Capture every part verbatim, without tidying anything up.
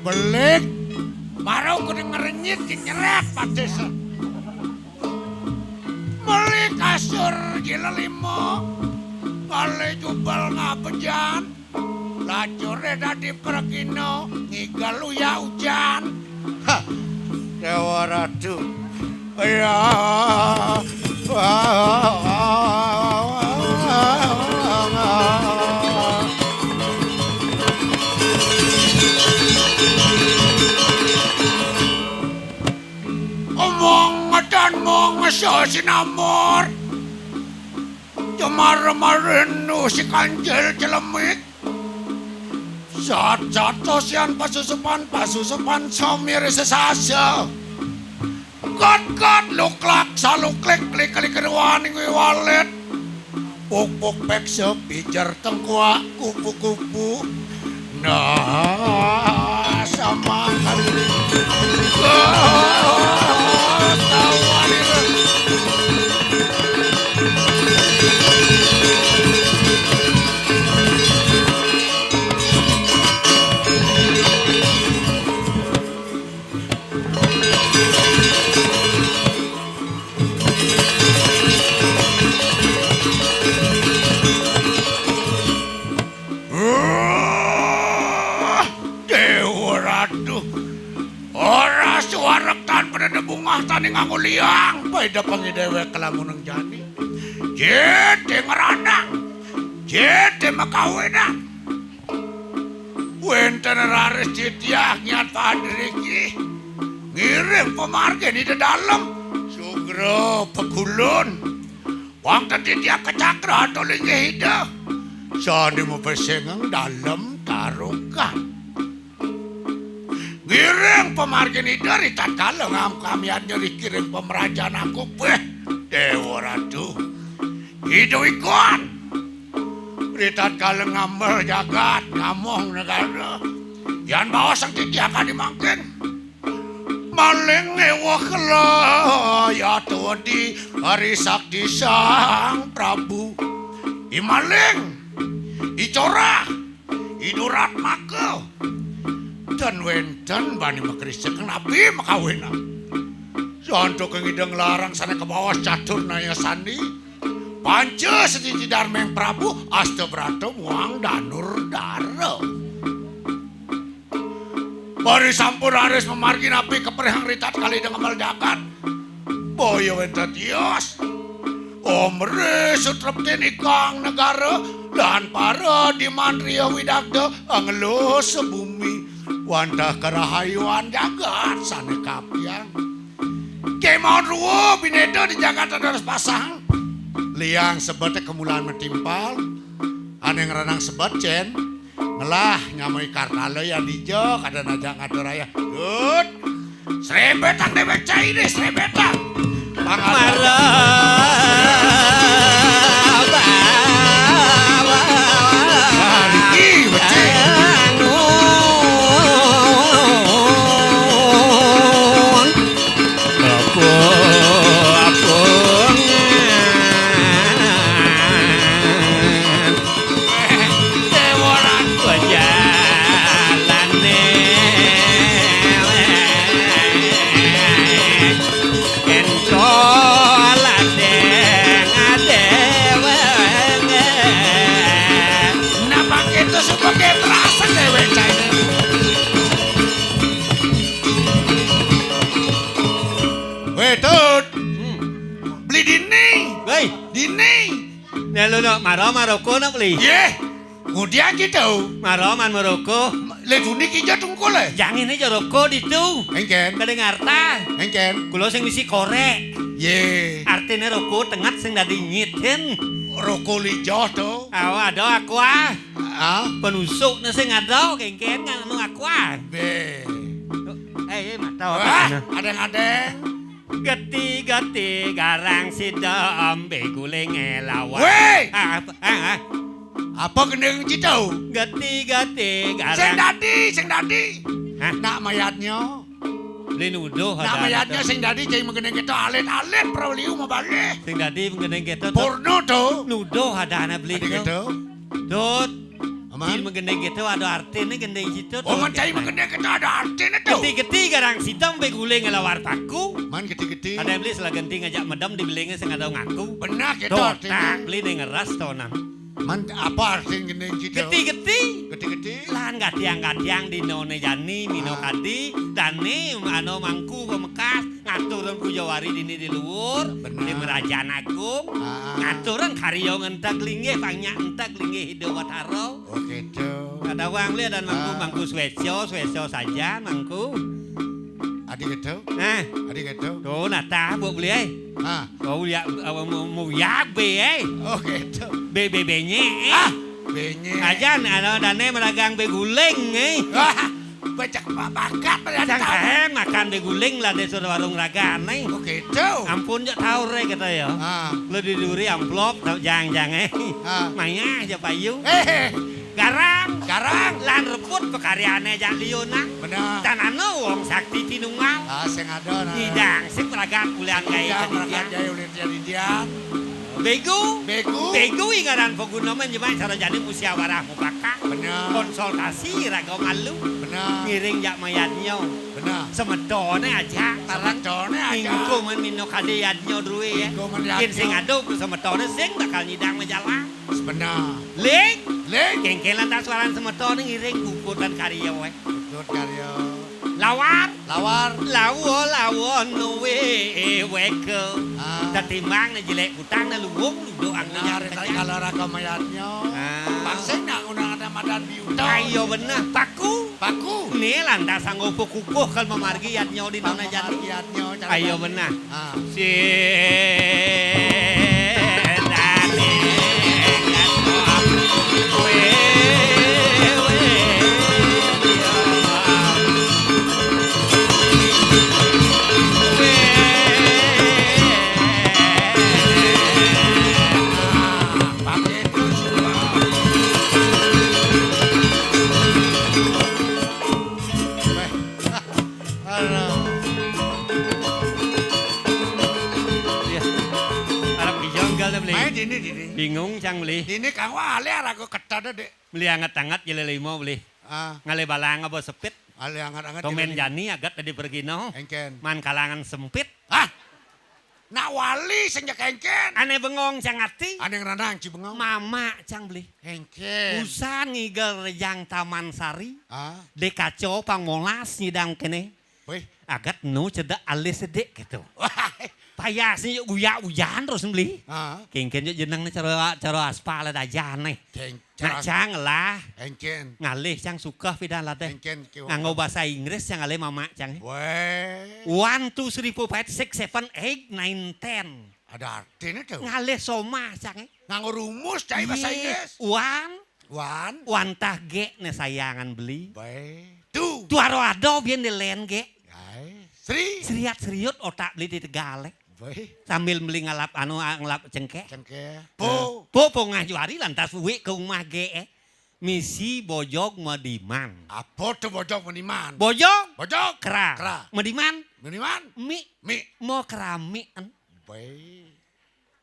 Belik, marau kuning ngerenyit, nyeret, padesa. Meli kasur jilelimo, kali jubel ngabejan, lacure dadi prekino, ngigel uya ujan. Ha, Dewa Ratu. Ya. Omong ngedan mong sinamur. Cemar-marin si kancil celemit. Sat-sat tosian pasusupan, pasusupan samir sesasa. Kat-kat luklak saluklik klik-klik ruaning wiwalet. Puk-puk peksa pijer tengkuak kupu-kupu. Nah, sama kan. Wah, Dewa Ratu. Ora suwarek tan pada bungah tani nganggo liang. Paida pangi dewek kelamuneng jani. Jete ngeranang. Jete makawinan. Wenten raris titiah ngiat padriki. Ngiring pamargin Ida Dalem. Sugra pekulun. Wangken titiah kecakra atau linggih Ida. Sane mapesengeng Dalem Tarukan. Ngiring pamargin Ida ritatkala ngam-, kamian nyeriki ring pamrajan aku. Beh, Dewa Ratu. Ida wikon. Ritatkala ngamel jagat, ngamong negara. Yan baosang titiah kadi mangkin. Maling ngewa kela, ya tuwedi, hari sakti Sang Prabu. I maling, i corah, i duratmaka. Ten wenten bani makrisekan napi makawinan. Santuking Ida nglarang sane kabaos catur naya sandi. Panca seci darmeng Prabu, asta brata muang danur dara. Bari sampun raris mamargi napi kaperihang ritatkala Ida ngamel jagat. Boya wenten tios. Omre sutreptin ikang negara, lan para diman riya widagda, angelo sebumi, wantah karahayuan jagat sane kapian. Kemawon ruwa bineda di jagat dados pasang. Liang sebete kemulan matimpal, ane ngranang sebet cen. Ngelah nyamai Kartala ya dija, kada najak ngatur ayah. Dut. Srebetang dewek cai deh, srebetang. Pangalu. Maraba. Nah, niki, becik. Bangun. Bapung-bapung. Dewa Ratu. Pejalane. Ento ladeng adewenge. Napa kita sebagai perasaan dewek cai? Weh, Tut. Hmm. Beli dini. Weh. Dini. Lelo nak mara maroko nak beli. Yeh. Ngudian kita. Mara man maroko. Le duni kija tungkul eh. Jangan ini joroko ditu. Engken. Kada ngarta. Engken. Kulo sing misi korek. Ye. Artine roko tengat sing dadi nyitin. Roko lijo to. Awa ada aku ah. Ah? Penusukné sing ada, kéngkén kan anu akuan. Bé. Eh, eh, mata. Wah, apa? Adéng-adéng. Geti-geti garang sida ambé guling élawan. Wéh! Ah, apa? Ah, ah. Apa gending cita? Geti-geti garang. Sing dadi, sing dadi. Hah? Nak mayatnya. Beli nuduh. Nak mayatnya sing dadi cai menggending kita alit-alit prauliu mabalih. Sing dadi menggending kita. Porno to. Nuduh ada anak beli. Ada gitu. Tut. Aman. Cil menggending kita ada artinya gending situ. Oh, man cai menggending kita ada artinya to. Geti-geti garang sitam be guling ngelawar paku. Man geti-geti. Ada beli salah genti ngajak medem di belingnya sing ada ngaku. Benar gitu artinya. Beli ning ngeras to nang. Man, apa arti gending cita? Geti-geti. Geti-geti. Lan gatiang-gatiang dinoné jani, mino kadi, dané, ano mangku pamekas, ngaturun kujawari dini di luhur, bener. Di Merajan Agung, ah. Ngaturun karya ngentek linggih, panyak entek linggih Ida Batara. Oh, gitu. Kadawang beli ada mangku, ah. Mangku swéca, swéca saja, mangku. Adi gitu? Nah. Adi gitu? Tuh, natah, Bu beli, eh. Ah. Kau ya, eh, mau, mau ya, be, eh. Oh, gitu. Be, be, benyek, eh. Ah, benyek. Ajan, ano, dané meragang be guling, eh. Wah, becek bakat. Cang kaé makan be guling lah di warung ragan, eh. Oh, gitu. Ampun, jek taur, eh, kata ya. Ah. Lo diduri amplop, tau jang-jang, eh. Ah. Maya aja payu. Eh. Garang. Garang. Lan rebut pekaryané jak liuna. Bener. Tan anu wong sakti tinunggal. Ah, sing ada, nah. Nyidang sing meragat ulian gaé. Nyidang meragat gaé ulian jadian. Begu. Begu. Begu ingaran paguna menjemak cara jani musyawarah mufakat. Bener. Konsultasi raga malu. Bener. Ngiring jak mayatnya. Bener. Semetoné aja. Semetoné aja. Ingko men mino kadé yadnya drué ya. Ingko men yadnya. Yén sing ada semetoné sing bakal nyidang majalah. Bener. Ling. Ling. Kéngkén lantas suaran semeton ngiring puput lan karya wé. Puput karya. Lawar. Lawar. Lawa, lawa, nuwé, wéka. Ah. Tetimbang né jelek kutang né luwung luduk anggo. Bener, nyang tadi pecah. Kalau raga mayatnya. Ah. Pang sing nak ngundang ada madan biuta. Ayo bener, paku. Paku. Né lantas anggo kukuh kal mamargi yadnya di nona jani. Mamargi yadnya, cara. Ayo jani. Bener. Ah. Aduh. Iya. Arep dijanggal ta, Bli? Main dini, dini. Bingung, Cang, Bli. Dini kang wali arep aku ketodé, Dik. Bli anget-anget jilé lima, Bli. Ah. Ngalih balang apa sepit? Ngalih anget-anget jilé lima. Tomén jani agat tadi pergi no. Éngkén. Man kalangan sempit. Hah? Nak wali sing nyek éngkén. Ané bengong cang ati. Ané ngranang ci bengong. Mamak cang beli. Éngkén. Usan ngigel rejang Taman Sari. Ah. Dé kaca pang molas nyidang kéné. Wéh. Agat nu cedek alis sedik gitu. Wah. Payas ni guyak ujan terus beli. Ah. Kéngkén juk jeneng ni cara, cara aspal ada aja nih. Kéng-, Nak cara cang lah. Éngkén. Ngalih cang suka pidan lah deh. Éngkén kiwa. Nganggo bahasa Inggris cang ngalih mamak cang. Wéh. One, two, three, four, five, six, seven, eight, nine, ten. Ada artinya tuh. Ngalih somah cang. Nganggo rumus cai bahasa Inggris. One. One. Wantah G né sayangan beli. Baik. Two. Tuaro ado biyen di len G. Hai. Three. Seriat seriut otak beli di Tegalé. Baik. Sambil beli ngalap anu, ah, ngalap cengkeh. Cengkeh. Eh, po. Po, po ngah juari lantas uwi ke rumah G, eh. Misi bojog madiman. Apa tuh bojog madiman? Bojog. Bojog. Kera. Kera. Madiman. Madiman. Mi. Mi. Mau keramian. Baik.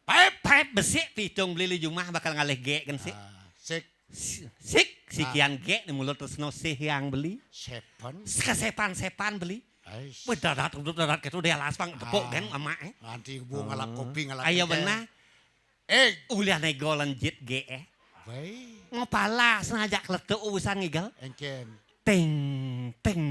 Paip. Paip besik pitung beli li jumah bakal ngalih G kan sik. Ah, sik. Si-, sik, ah. Sikian G nih mulut terus no sih yang beli. Sepan. Kesepan-sepan beli. Ais. Wih, dadat, dadat, dadat, gitu, dia laspang, tepuk, ah, kan, emak, eh. Nganti bu ngalap kopi, ngalap. Ayo, teh. Benar. Eh. Ulian ego lenjit, G, eh. Baik. Ngepala, sengaja kletuk, urusan ngigel. Éngkén. Ting, ting,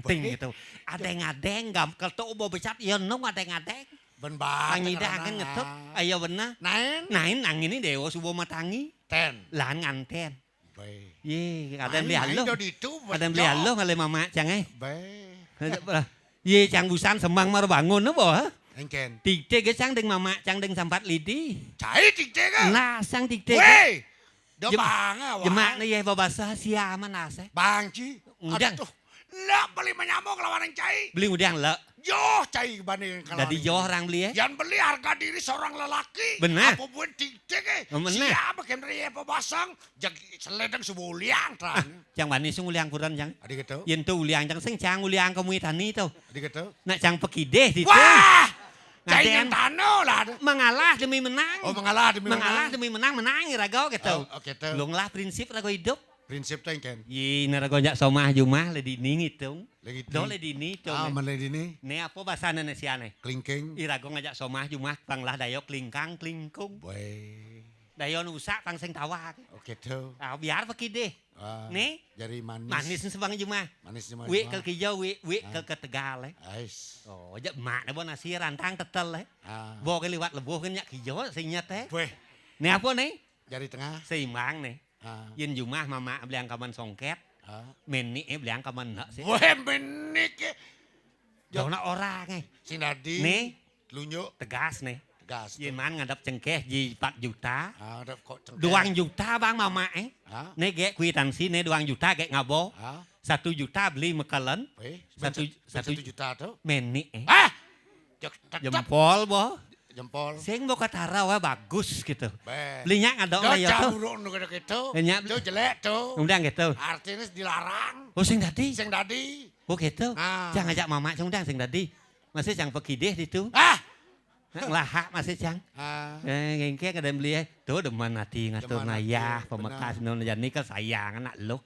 ting, baik. Gitu. Adeng-adeng, gam, kletuk, ubo becat, ya, nung adeng-adeng. Ben banget. Pangidangan ngetut. Ah. Ayo, benar. Nain. Nain, nang ini dewa, subo matangi. Ten. Lan nganten. Baik. Yé, kadang beli aluh. Kadang beli aluh ngalih mamak cang, eh. Baik. Yé, cang busan semang mar bangun apa, ha? Éngkén. Tigtig cang ding mamak cang ding sampat lidi. Cai tigtig, ha? Nah, sang tigtig. Wéh. Do Jem-, bang, wah. Jemak né yéh babasa sia manasé. Bang, Ci. Ngudang. Aduh. Lek beli menyambung lawan cai. Beli ngudang, lek. Joh cai banding kalawan. Dadi joh orang beli, ya? Yan beli harga diri seorang lelaki. Benar. Apa buin titik, eh? Oh, benar. Sia makin ria babasang, jag seledeng sebuliang, terang. Cang bani sing uliang kuran, cang. Adi gitu. Yén to uliang, cang sing cang uliang ka muitani to. Adi gitu. Nak cang pakidih di to. Wah! Cai ngadén. Nyen tano lah. Mengalah demi menang. Oh, mengalah demi menang. Mengalah demi menang, menang iraga gitu. Oh, oke, to. Lung lah prinsip raga hidup. Prinsip to engkén. Yé, iraga ngajak somah jumah lé dini ngitung. Lé ngitung. Do lé dini to. Ah, né. Mén lé dini. Né apa basané né siané? Klingking. Iraga ngajak somah jumah pang lah dayo klingkang klingkung. Boy. Dayo nusak pang sing tawak. Oke, to. Ah, biar pakidih. Ah, né? Jari manis. Manis sebang jumah. Manis jumah. Wik ke kijau, wik, wik ke, ah, ke tegal, eh. Ais. Oh, jak mak né bo nasi rantang tetel, eh. Ah. Bo ke liwat lebuh kan nyak kijau sing nyet, eh. Wéh. Né apa né? Jari tengah. Seimbang né. Ah. Yén jumah mamak beliang kaman songket. Ah. Ménik, eh, beliang kaman nak sih. Wéh, ménik, eh. Jauh nak orang, eh. Sing dadi. Né? Telunjuk. Tegas né. Tegas. Yén man ngadep cengkéh ji empat juta. Ah, ngadep kok cengkéh. Duang juta bang mamak, eh. Hah? Né gek kuitansi né duang juta gek ngabo. Hah? Satu juta beli mekelen. Wéh, satu, satu, satu juta to. Ménik, eh. Ah! Jek, tetep. Jempol, bo. Jempol. Sing bo katara wah bagus gitu. Bé. Beli nyak ngadok. Do lah ya to. Campur nu gitu. Nyak. To jelek to. Ngundang gitu. Artinya dilarang. Oh, sing dadi. Sing dadi. Oh, gitu. Nah. Cang ajak mamak, cang undang sing dadi. Masih cang pakidih di to. Ah! Nak ngelahak masih cang. Ah. Eh, ngengkeng ada beli, eh. To demen hati ngatur. Demen hati, nayah, benar. Pemekas nun jani kesayangan nak lo.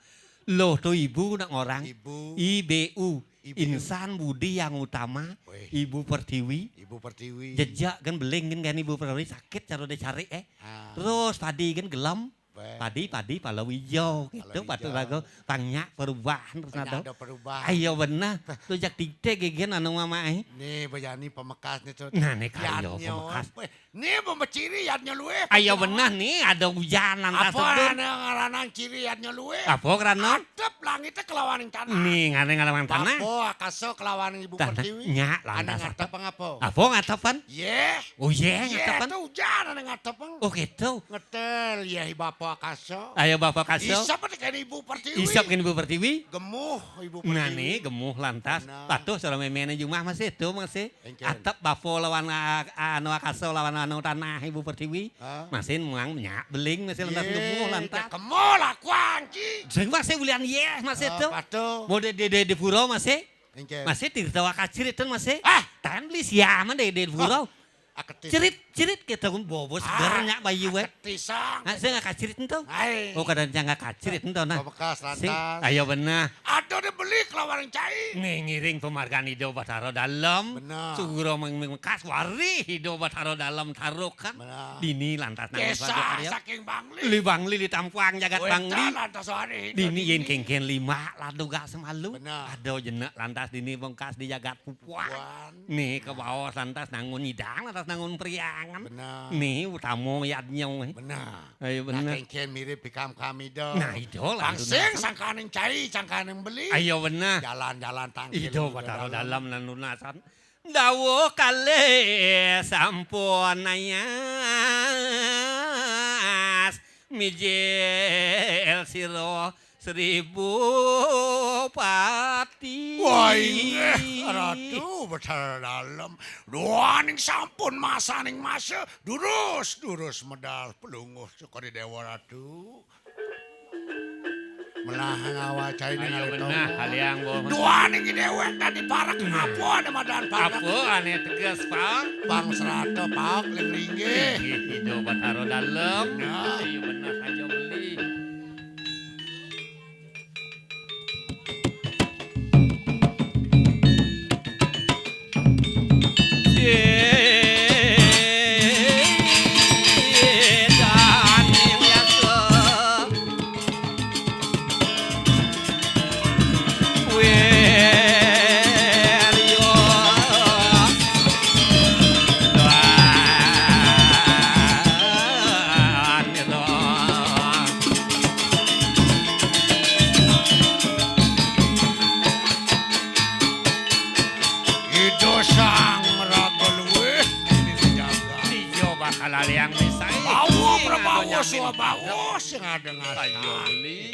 Lo to ibu nak orang. Ibu. I B U. Ibu. Insan budi yang utama. Wéh. Ibu Pertiwi. Ibu Pertiwi. Jejak kan beling kan, kan Ibu Pertiwi sakit cara dicari, eh. Ah. Terus padi kan gelem. Bé. Padi, padi, palawija, gitu, patu lagu, tangnya perubahan, terus. Tangnya nado. Ada perubahan. Ayo, benar. Tuh, jak tiktek, gegen, anu, mama, eh. Nih, bejani pemekas nih, tuh. Nah, nih, karyo, pemekas. Wéh, nih, pemeciri, yadnya luwih. Ayo, benar, nih, ada hujan, lantas. Apa tuh, anu ngaranang ciri, yadnya luwih? Apa, karena? Atep langitnya kelawan tanah. Nih, ngane ngalawan tanah. Bapo, akaso, kelawan Ibu Pertiwi. Nya, lantas. Anu ngatep apa ngapa? Apa ngatapan? Yéh. Oh, yéh, ngatapan? Yéh, tuh hujan, anu ngatep. Oh, gitu. Ngetel, ya, i Bapa Kaso. Ayo, Bapa Kaso. Isep téh kén Ibu Pertiwi. Isep kén Ibu Pertiwi. Gemuh Ibu Pertiwi. Nah, nih, gemuh lantas. Benar. Patuh cara méméné jumah masih to, masih. Engkén. Atep bapa lawan, a-, anu, Kaso lawan anu tanah Ibu Pertiwi. Hah? Masih muang nyak beling masih lantas. Yé, gemuh lantas. Gemuh lah kuangki. Sing masih bulian yéh masih to. Patuh. Mau di, di, di, di pura masih. Engkén. Masih tirta waka cirit ten masih. Ah! Tan beli siaman deh di pura. Oh, aketis. Cirit, cirit kita pun bobo seger nyak bayu wé. Aketisang. Nah, saya nggak kacirit ento. Hai. Oh, kadang jangan kacirit ento nah. Pamekkas lantas. Ayo benar. Ada deh beli kelawan cai. Nih ngiring pemargan Ido Batara Dalem. Benar. Sugro meng-, mengkas warih Ido Batara Dalem taruh kan. Benar. Dini lantas nangis. Kisah saking Bangli. Li Bangli, li Tampuang, jagat Bangli. Lantas warih. Dini yén kéngkén lima laduga semalu. Benar. Ada jenek lantas dini bengkas di jagat Pupuan. Pupuan. Nih ke bawah lantas nangun nyidang, lantas nangun priangan. Benar. Nih utama yadnya, eh. Benar. Ayo, benar. Nah, kéngkén mirip ikam kami do. Nah, itu lah. Pangsing sangkaning cai, sangkaning beli. Ayo, benar. Jalan-jalan tangkil. Itu Batara Dalem nan lunasan. Dawuh kalih sampun nayas mijil sira Sri Bupati. Wah, inggih, Ratu Batara Dalem. Duaning sampun masaning masa, durus, durus medal pelungguh Cokor Déwa Ratu. Melah ngawacai. Ayo, benar, haliang, Bo. Duaning déwék dadi parek, apa ada madan parek? Apa ané teges, Pang? Pang serata paok ling linggih. Inggih, Ido Batara Dalem. Nah. Ayo, benar aja beli. Ida Sang Raga Luwih ning jagat. Iya bakal aliang misae. Bawa prabawos, bawa bawos. Sing ada ngasah. Ayo, beli.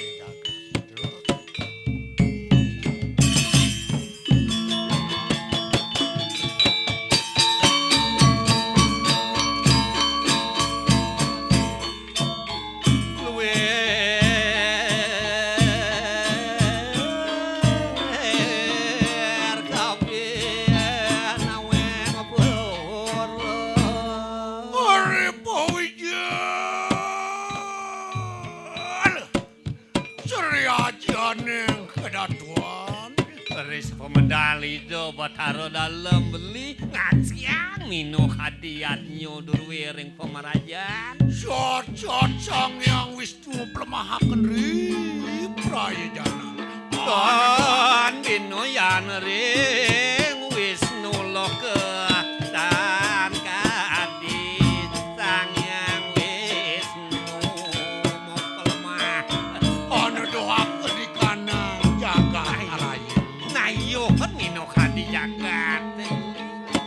Luwir kabeh naweng pura. Uripa wijal. Sri ajaning kedatuan. Ris pemedal Ida Batara Dalem beli ngajiang mino kadi yadnya durwe ring pamarajan. Sat-sat Sang Hyang Wisnu plemahaken ri prayojanan. Tan dina yan ring Wisnu loka tan kadi Sang Hyang Wisnu moklemah. Ana dohak di kanang jagat raya. Nayuh mino kadi jagat.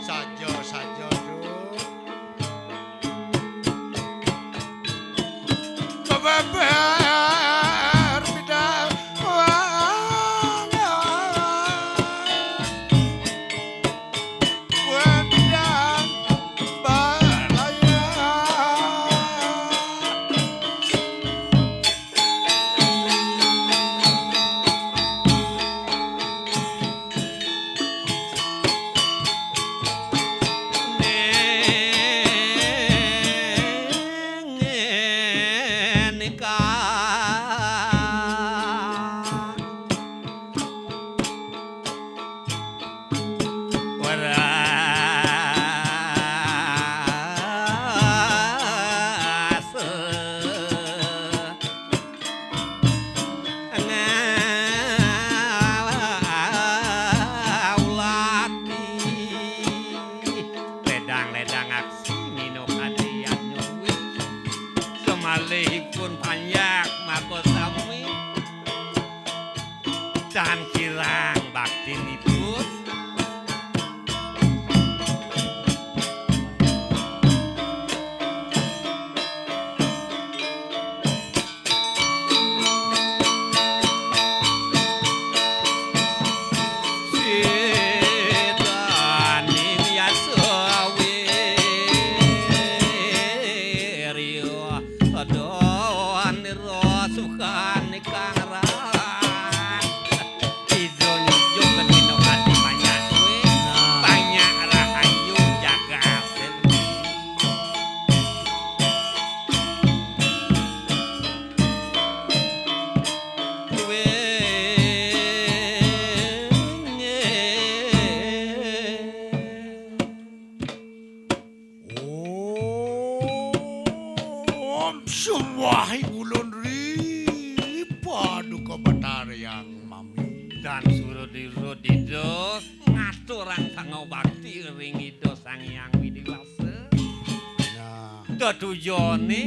Saja, saja, Duk. Kebeber bidang. Bidang balaya. Weras ngawlati. Ledang-ledang aksi mino kadi yadnya kuwi. Semalihipun panjak makasami. Tan kirang baktinipun. Sidaning yasa wirya, pada nira sukan kang rah. Ida nyujuk kedina ati banyak duit, nah, banyak rahayu jagat. Duit. Om sembahing ulun ri Paduka Batara Hyang Mami. Dan surut-irut Ida ngaturang pangabakti ring Ida Sang Hyang Widi Wasa. Nah. Tetujone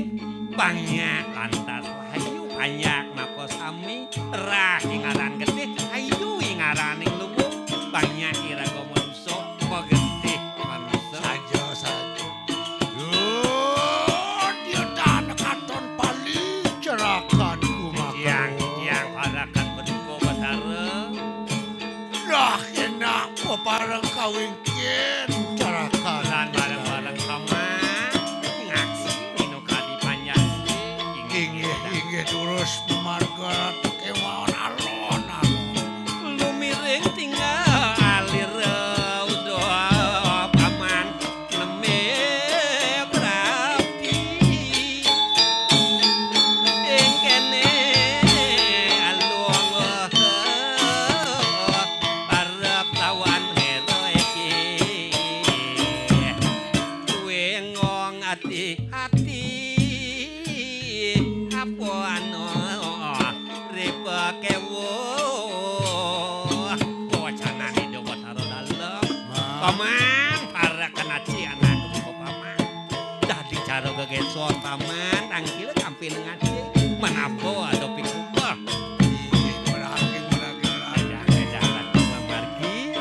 banyak lantas rahayu, banyak makasami, rah ing aran getih, ayu ing araning luwu, banyak iraga manusa, magetih manusa. Saja, saja. Duh, dia dana katon pali cerakan gumaku. Tiang, tiang parakan Paduka Batara. Lah enak pepareng kawingkin cerakan. Lan bareng-bareng paman ngaksi mino kadi panjak. Inggih, inggih, durus marga ratu kemawon alon-alon. Lumiring tinggal alira uda paman neme prapti. Ing kene alung arep lawan hero iki. Kuwi ngong ati-ati apa anu ripekewo. Wacanane Dewa Tara Dalem. Nah. Paman, para kenaci anak kebuka paman. Dadi cara gegeson paman, tangkil kampil ngaji. Menapa ada pikupa? Inggih, meragi, meragi, meragi. Ajak, ajak, lagi memargi.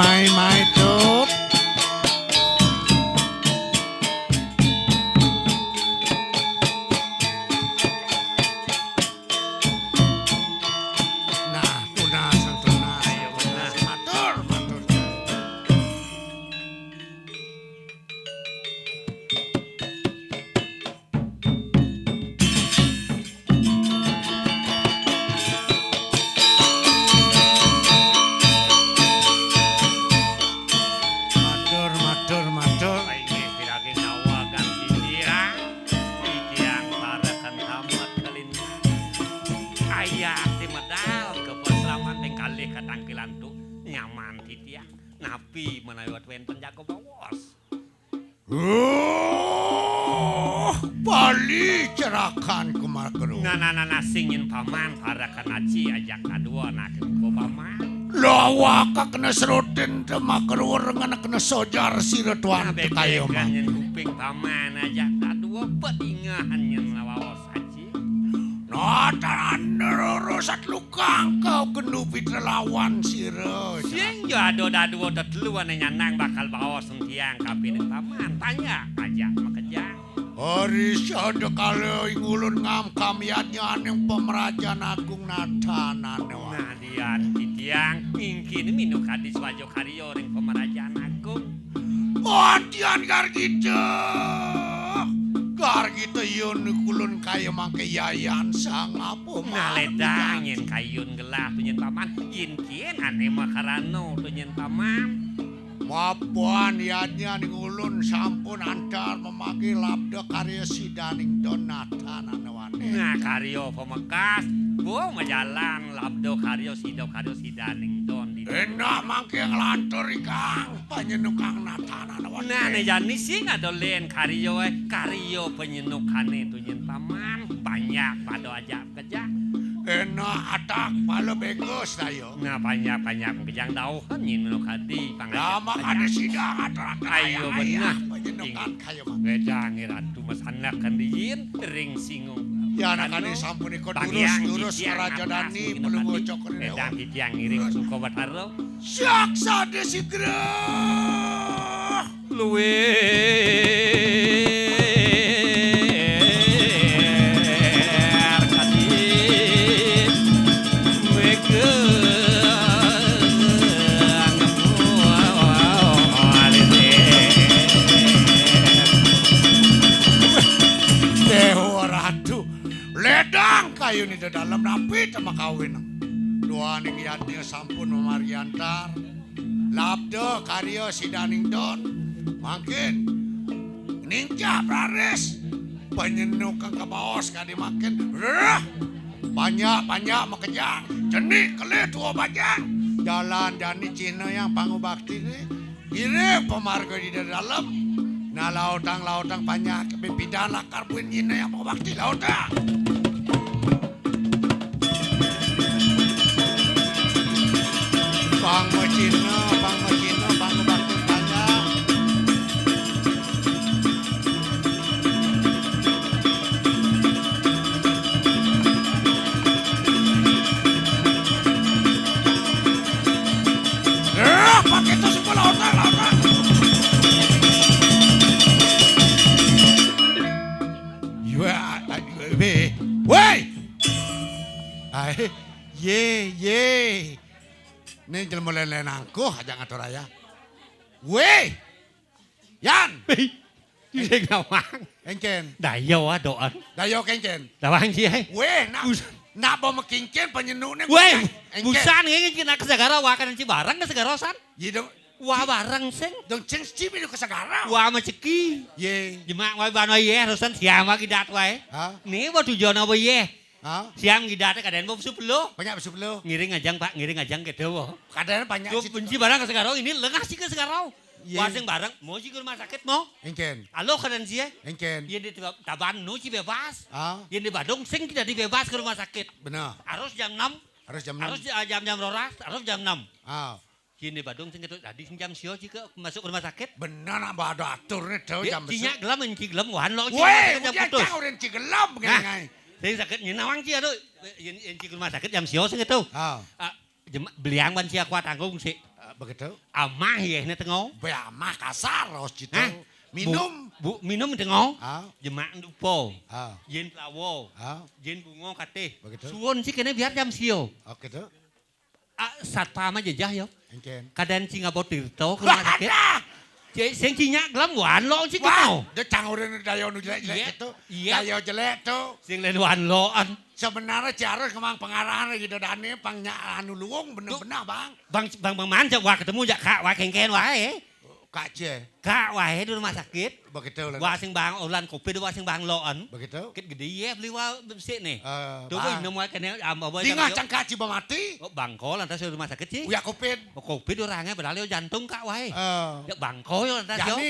Mai, mai, Tut. Nah, tunas, tunas. Ayo, tunas. Matur, matur. Matur, matur, matur. Inggih, piragi ngawagan sisirang. Titiang parekan tamat kalintang. Ayah si medal kebeslaman ting kalih katangkilan tu nyaman titiang. Napi menawi wenten jago bawas? Oh, bali cerakan kemar keru. Nah, nah, nah, nah, sing nyen paman, parakan aci ajak kadua nak ko paman. Lawak kena serutin te makeru rengan kena sojar sira tuan. Nah, tetayo bebekan mang. Nyen kuping paman ajak kadua, pedingahan nyen lawaos aci. Nah, tanan roro satlukang kau kenu pitra lawan sira. Sing jo ada dadua tetelu ane nyanang bakal baos. Tiang kapining paman, panjak ajak makejang. Ari sadakala ing ulun ngam kamian nyaning pamrajan agung natanane wa. Nah, dian titiang mingkin minukadi swaja karya ring pamrajan agung. Adian Gargita. Gargita yun kulun kaya mangke yayan sangapa. Nah, ledang yen kayun gelah tu nyen paman, yen kien ane makarano tu nyen paman. Mapan yadnya ning ulun sampun antar mamagi labda karya sidaning don natan anawane. Nah, karya pamekas, bo majalan labda karya sida karya sidaning don di. Enak mangke nglantur ikang panyenukang natan anawane. Nah, ne jani sing ada len karya, eh, karya panyenukane tu nyen paman, banyak pada ajak. Kejang. Enak atak pala bengkos dayo. Nah, panjak-panjak kejang dauhan nyinuk adi pangajar. Lama kejang. Ada sidang aturakan. Ayo ayah, benah. Ayah, panyenengan kayo mah. Kejang, Ratu masanak kan diin ring singung. Ya, anak anu, adi sampun ikut bagian durus, durus titiang raja atas dani, mungkin pelungguh tadi. Cokor ini. Kejang titiang ngiring suka batara. Siak sade sigra. Luwih kadi mega. Dewa Ratu, ledang kayun ida dalem napi tema kawin. Duaning yadnya sampun mamariantar. Labda karya sidaning don. Mangkin ningkah praris. Panyenuk kang kabaos kadi mangkin. Rah! Panjak, panjak makejang. Cenik kelih tua bajang. Jalan jani Cina yang pangubakti ni. Ngiring pamarga di dalem. Nah, lautang, lautang panjak. Pipidan lakar buin Cina yang pangubakti lautang. Pang macina, pang macina, pang bakti tanya. Eh, pakai itu semua lawan, lawan. Yue, ah, ah, yue, weh. Woi. Ai, ye, ye. Ning jelema len-len angkuh aja ngatur aya. Weh. Yan. Sing nawang. Engken. Dayo adoan. Dayo kengken. Tawang ci ai. Weh, nak, nak bawa mekingken panyenuk ning. Weh, engken. Busan ngene kena ke segara, wah, kan ci bareng ke segara san. Ye dong. Wah, bareng sing. Dong ceng ci minu ke segara. Wah, maceki. Ye. Jemak wah bano ye, rosan siam lagi dat wae. Ha? Ni wah tujuan apa ye? Ha? Siam ngidate kadén bab sepuluh. Banyak bab sepuluh. Ngiring ajang, Pak, ngiring ajang kéto, wo. Kadén banyak. Yo, benci barang ka Segarau, ini lengah sih ka Segarau. Iya. Wah, sing bareng, mau sih ke rumah sakit, mau? Engken. Alo kadén sih, ya? Engken. Yén di Tabanan, no sih bebas. Ha? Yén di Badung, sing kita di bebas ke rumah sakit. Benar. Harus jam enam. Harus jam enam. Harus ja-, jam-jam roras, harus jam enam. Ha. Yén di Badung sing kéto, tadi sing jam sia sih ke masuk rumah sakit. Benar, nak bado atur nih, tahu. Dek, jam cinya besok. Gelem, enci gelem, wahan lo, woi, jam udah putus. Cang, udah enci gelem, nah, gini, ngai. Sing sakit, nyi nawang ci, aduh. Yén, yén ci rumah sakit jam sia sing kéto. Ha. Ah, jema-, beliang ban sia kuat tanggung sih. Ah, Begitu. Amah yéhné tengo. Bé amah kasar, raos cito. Hah? Minum. Bu, bu, minum tengo. Ah. Jemak dupa. Ah. Yén plawa. Ah. Yén bunga katih. Begitu. Suun ci kéné biar jam sia. Oke, tuh. Ah, satpam jejeh ya. Engkén. Kadén ci ngaba tirta ka rumah sakit. Ada. Ci, sing ci nyak gelem wan lo ci Wah, keno. Dé cang urang daya nu jelék-jelék Iya, gitu. Iya. Daya jelék tuh. Sing lain wan loan. Sebenarnya ci harus kemang pengarahan lagi dodane pang nyak anu luung bener-bener, Bang. Bang, bang, bang, man, jak wah ketemu jak kak wah kengken wae. Kak Cé. Kak wae di rumah sakit. Begitu lah. Wah sing bang, ulan covid wah sing bang loan. Begitu. Kit gedé yé beli wah besik nih. Eh, Tuh Bang. Inem wae kene amba wae. Dingah cangka ci mati. Oh, bangko lantas di rumah sakit sih. Uya covid. Oh, covid orangnya padahal yo jantung kak wae. Eh. Ya bangko yo lantas yo. Jadi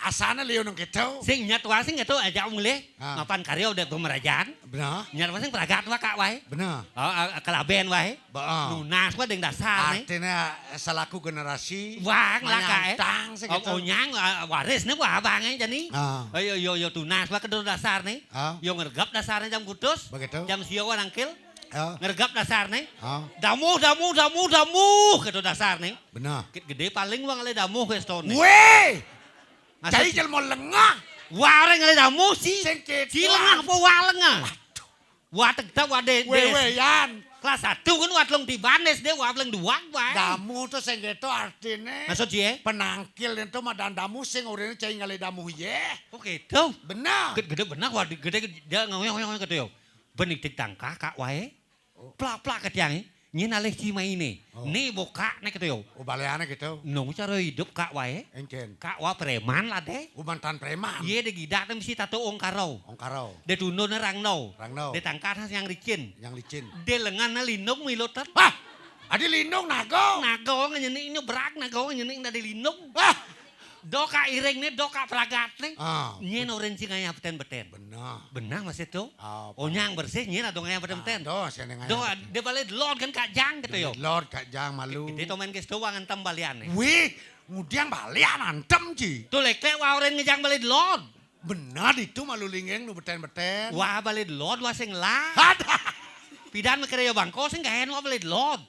asana liu nang gitu. Sing nyat wah sing itu aja mulih. Ah. Mapan karya udah pemerajaan. Benar. Nyat wah sing peragat wah kak wae. Benar. Oh, ah, kelaben wae. Betul. Nunas wah deng dasar nih. Artinya selaku generasi Wah, ngelaka, eh. Manyantang sih Oh, gitu. Onyang, ah, waris nih wah abangnya jani. Ah. Ayo yo yo tunas wah kedul dasar nih. Ah. Yo ngergap dasarnya jam kutus. Begitu. Jam sio wah nangkil. Ah. Ngergap dasar nih. Ah. Damuh, damuh, damuh, damuh gitu dasar nih. Benar. Kit gedé paling wah ngalih damuh ke stone. Weh. Masa Cai ci- jelema lengah. Wah orang ngalih damuh sih. Sing gitu. Ci lengah apa wah lengah? Aduh. Wah tegtep wah dé. Wé, wé, Yan. Kelas satu kan wah telung tiban S D wah paling duwag wae. Damuh to sing gitu artine. Maksud ye? Penangkil itu mah dan damuh sing urine cai ngalih damuh ye. Oh gitu. Bener. Ged-, gedé bener wah gedé dia ngoyong-ngoyong gitu yo. Benik tangka kak wae. Oh. Plak-plak ke tiang eh. Nyén alih ci maine. Oh. Né bokak né gitu yo. Oh, baleane gitu. Nong cara hidup kak wae. Engkén. Kak wah preman lah deh. Oh, mantan preman. Yé dé gidak né mesti tato ongkaro. Ongkaro. Dé tundun né rangno. Rangno. Dé tangkat yang licin. Yang licin. Dé lengan né lindung milutan. Hah? Adi lindung nago. Nago ngenyeni nyebrak nago ngenyeni dadi lindung. Hah? Doka iring né, doka pragat né. Ah. Nyén oren sing ngayah beten-beten. Benar. Benar masih tuh. Ah, Onyang bersih nyén ado ngayah beten-beten. Ado sing ngayah. Do, beten. Dia balik lord kan kak jang gitu yo. Lord kak jang malu. Kita to main ke situ wah ngantem balian né. Wih, ngudiang balian antem ci. Tuh lek-lek wah oren ngejang balik lord. Benar itu malu lingeng nu beten-beten. Wah balik lord wah sing lah. Ada. Pidan mikir yo bangko sing gaen wah balik lord.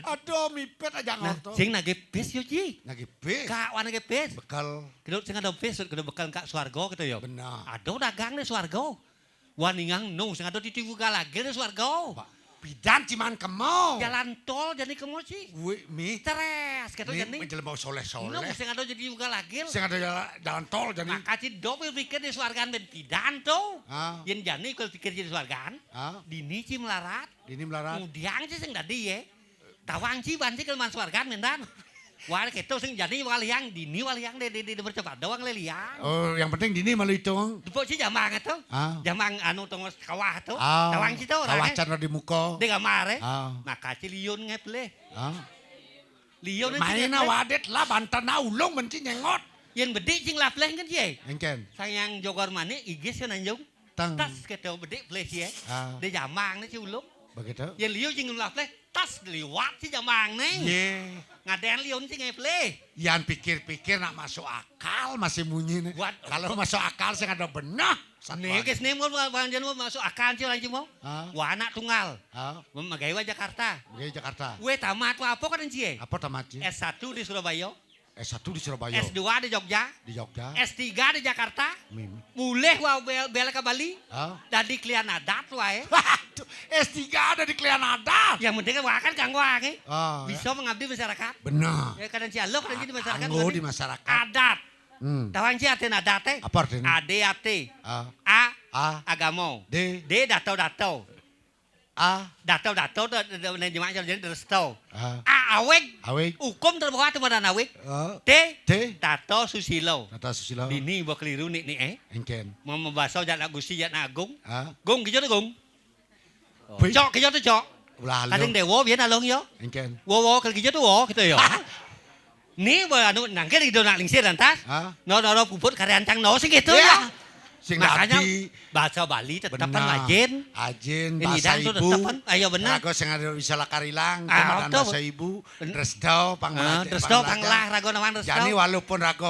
Aduh, mipet aja Nah, ngorto. Sing nagih bis yo, Ji. Nagih bis. Kak, wah nagih bis. Bekel. Kedut sing ada bis, kedut bekel kak swarga gitu yo. Benar. Ada dagang nih swarga. Wah ningang nu sing ada di tiwu galagil nih swarga. Pak, pidan ciman kemo. Jalan tol jadi kemo sih. Wih, mi. Teres gitu Mi, jadi. Menjelma soleh-soleh. Nu sing ada jadi tiwu galagil. Sing ada jalan, jalan tol jadi. Maka ci dop pikir di swargan ben pidan tuh. Ah. Yen jani kul pikir jadi swargan. Ah. Dini ci melarat. Dini melarat. Ngudiang ci sing dadi ye. Tawang ci ban ci kelman swargan mendan. Wah keto sing jani waliang dini waliang de de de bercepat doang leliang. Oh, yang penting dini malu hitung. Depok ci jamang itu. Ah. Jamang anu tongos kawah itu. Ah. Tawang ci to orang. Kawah eh. Can di muka. De gamar eh. Ah. Maka ci liun ngepleh. Ah. Liun ci Main ngepleh. Wadet lah banten na ulung menci nyengot. Yen bedik cing lapleh kan ye. Engken. Sang yang jogor manik igis kan anjung. Tang. Tas keto bedik pleh ye. Ah. De jamang ne ci ulung. Begitu. Yen liu cing lapleh tas liwat ci jamang ne. Ye. Ngaden liun cing pleh. Yan pikir-pikir nak masuk akal masih munyi ne. Buat Kalau masuk akal sing ada benah. Nih guys nih mau bang jen mau masuk akal ci orang ci mau. Ah. Wah anak tunggal. Ah. Megai wa Jakarta. Megai Jakarta. Weh tamat wa apa kan ci ye? Apa tamat ci? S satu di Surabaya. S satu di Surabaya. S dua di Jogja. Di Jogja. S tiga di Jakarta. Mim. Mulih wa bel, bel ke Bali. Ah. Dadi klian adat wae. Waduh, S tiga ada di klian adat. Yang penting wa kan kanggo wae. Ah, Bisa mengabdi masyarakat. Benar. Ya kadang ci alo kadang ci di masyarakat. Kanggo berarti di masyarakat. Adat. Hmm. Tawang ci artin adat eh. Apa artinya? Ade ate. Ah. A. A. Agama. D. D dato-dato. A. Dato-dato tu nang jemak cara jadi resto. Ah. A awig. Awig. Hukum terbawa tu badan awig. Ah. T. T. Tato susilo. Tato susilo. Dini bawa keliru nik nik eh. Engken. Mau membaso jak nak gusi jak nak agung. Ah. Gung kijo tu gung. Wih. Cok kijo tu cok. Ulah lu. Kadang dewo biar nalong yo. Engken. Wo wo kalau kijo tu wo gitu yo. Ni bawa anu nangke di dona lingsir lantas. Ah. No no no puput karyancang no sih gitu Ya. yo. Sing Makanya dadi basa Bali tetep kan Bener. Ajin. Ajin, Ini basa dan tuh ibu. Tetep kan, ayo bener. Raga sing ada bisa lakar ilang, Ah, kemudian betul. Basa ibu, Ben- resto, Ah, panglajar, resto, panglajar. Panglah, raga nawang resto. Jadi walaupun raga,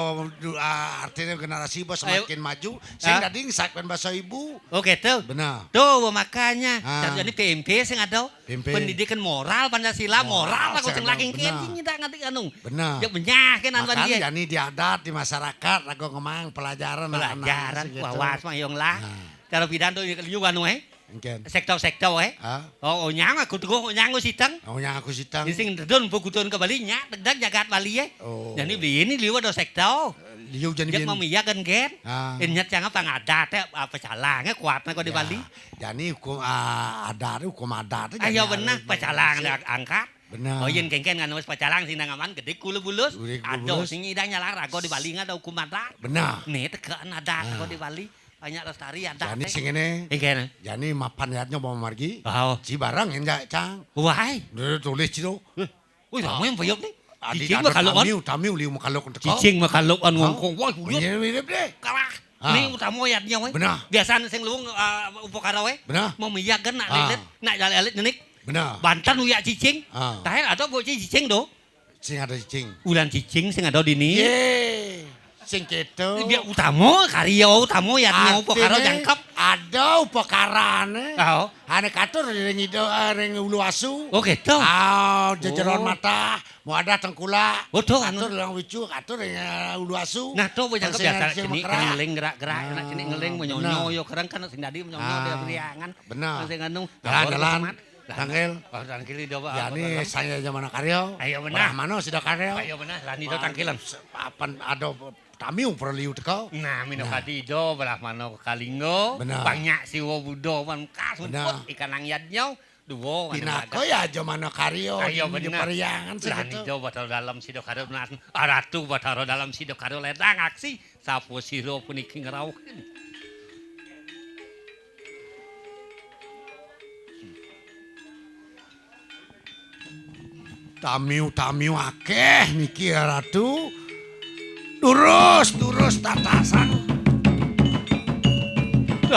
ah, artinya generasi bos Ayo. Semakin maju, sing Ah. Dadi ngesakkan basa ibu. Oh, gitu. Bener. Tuh, makanya. Ah. Jadi P M P sing ada. Pimpin. Pendidikan moral Pancasila, moral, moral aku sing lagi bener. Sing ndak ngerti anu. Bener. Ya benyah kan anu Makanya dia. Yani di adat, di masyarakat, aku ngomong pelajaran anak-anak Pelajaran, segitu. Wawas, Mayong lah. Nah. Cara pidan tuh, liu anu, eh. Engken. Sektor-sektor, eh. Hah? Oh, oh, nyang aku tuh, oh, nyang aku siteng. Oh, nyang aku siteng. Ini sing dedun, bukudun ke Bali, nyak, degdag jagat Bali, eh. Oh. Jadi beli ini liu ada sektor. Liu jadi Jek bin. Mamiya kan, kan? Ah. Inyat jangan pangadat, eh, apa salahnya kuatnya kok di Ya. Bali? Jani hukum, ah, adat, hukum adat. Ayo jani bener, harus pacalang mengawasi. Ada angkat. Bener. Oh, yen kengken nganu wis pacalang sing nang aman gedhe kulo bulus. Gedhe kulo Aduh, bulus. Sing nyidang nyalang raga di Bali ada hukum adat. Bener. Nih tegekan adat Nah. Raga di Bali. Banyak lestari adat. Jani eh. Sing ngene. Engkene. Jani mapan yatnya mau margi. Oh. Ci barang enjak cang. Wah. Dulu tulis ci to. Wih, kamu yang bayok nih. Adi Cicing ada makalok, tamiu, tamiu liu makalok teko. Cicing makalok kan Hah? Ngongkong. Wah, uyut. Iya, mirip deh. Kalah. Ah. Ini utama ya dia, weh. Benar. Biasanya sing luwung uh, upakara, weh. Benar. Mau miyak kan nak Ah. Lilit, nak jalan-jalan nyenik. Benar. Banten uyak cicing. Ah. Tahe ada bu cicing do. Sing ada cicing. Ulan cicing sing ada dini. Ye. Sing keto. Dia utama karya utama ya dia upakara Artine jangkep. Ada upakarane. Oh. Ane katur ring ida eh, ring ulu asu. Oh gitu. Ah, jejeron Oh. Mata, mau ada tengkulak. Waduh, anu. Katur ring wicu, katur ring eh, ulu asu. Nah, to jangkep biasa sini ngeling gerak-gerak, nah, sini ngeling menyonyo yo kereng kan sing dadi menyonyo dia beriangan. Benar. Sing anu. Jalan-jalan. Tangkil. Oh, tangkil ida, Pak. Ya ini saya zaman karya. Ayo benar. Mana sida karya? Ayo benar, lani do tangkilan. Apan ada tamiu perlu teko. Nah, mino kadi do belah mana kalinggo. Benar. Banyak siwa budo man kas Benar. Emput ikan nang yadnya. Dua Pinako ya aja mana karya. Ayo benar. Periangan sih gitu. Lani do batal dalam sida karya benar. Aratu batal dalam sida karya ledang aksi. Sapo sira puniki ngrauhin. Tamiu-tamiu akeh niki ya Ratu. Durus, durus tatasan. Dan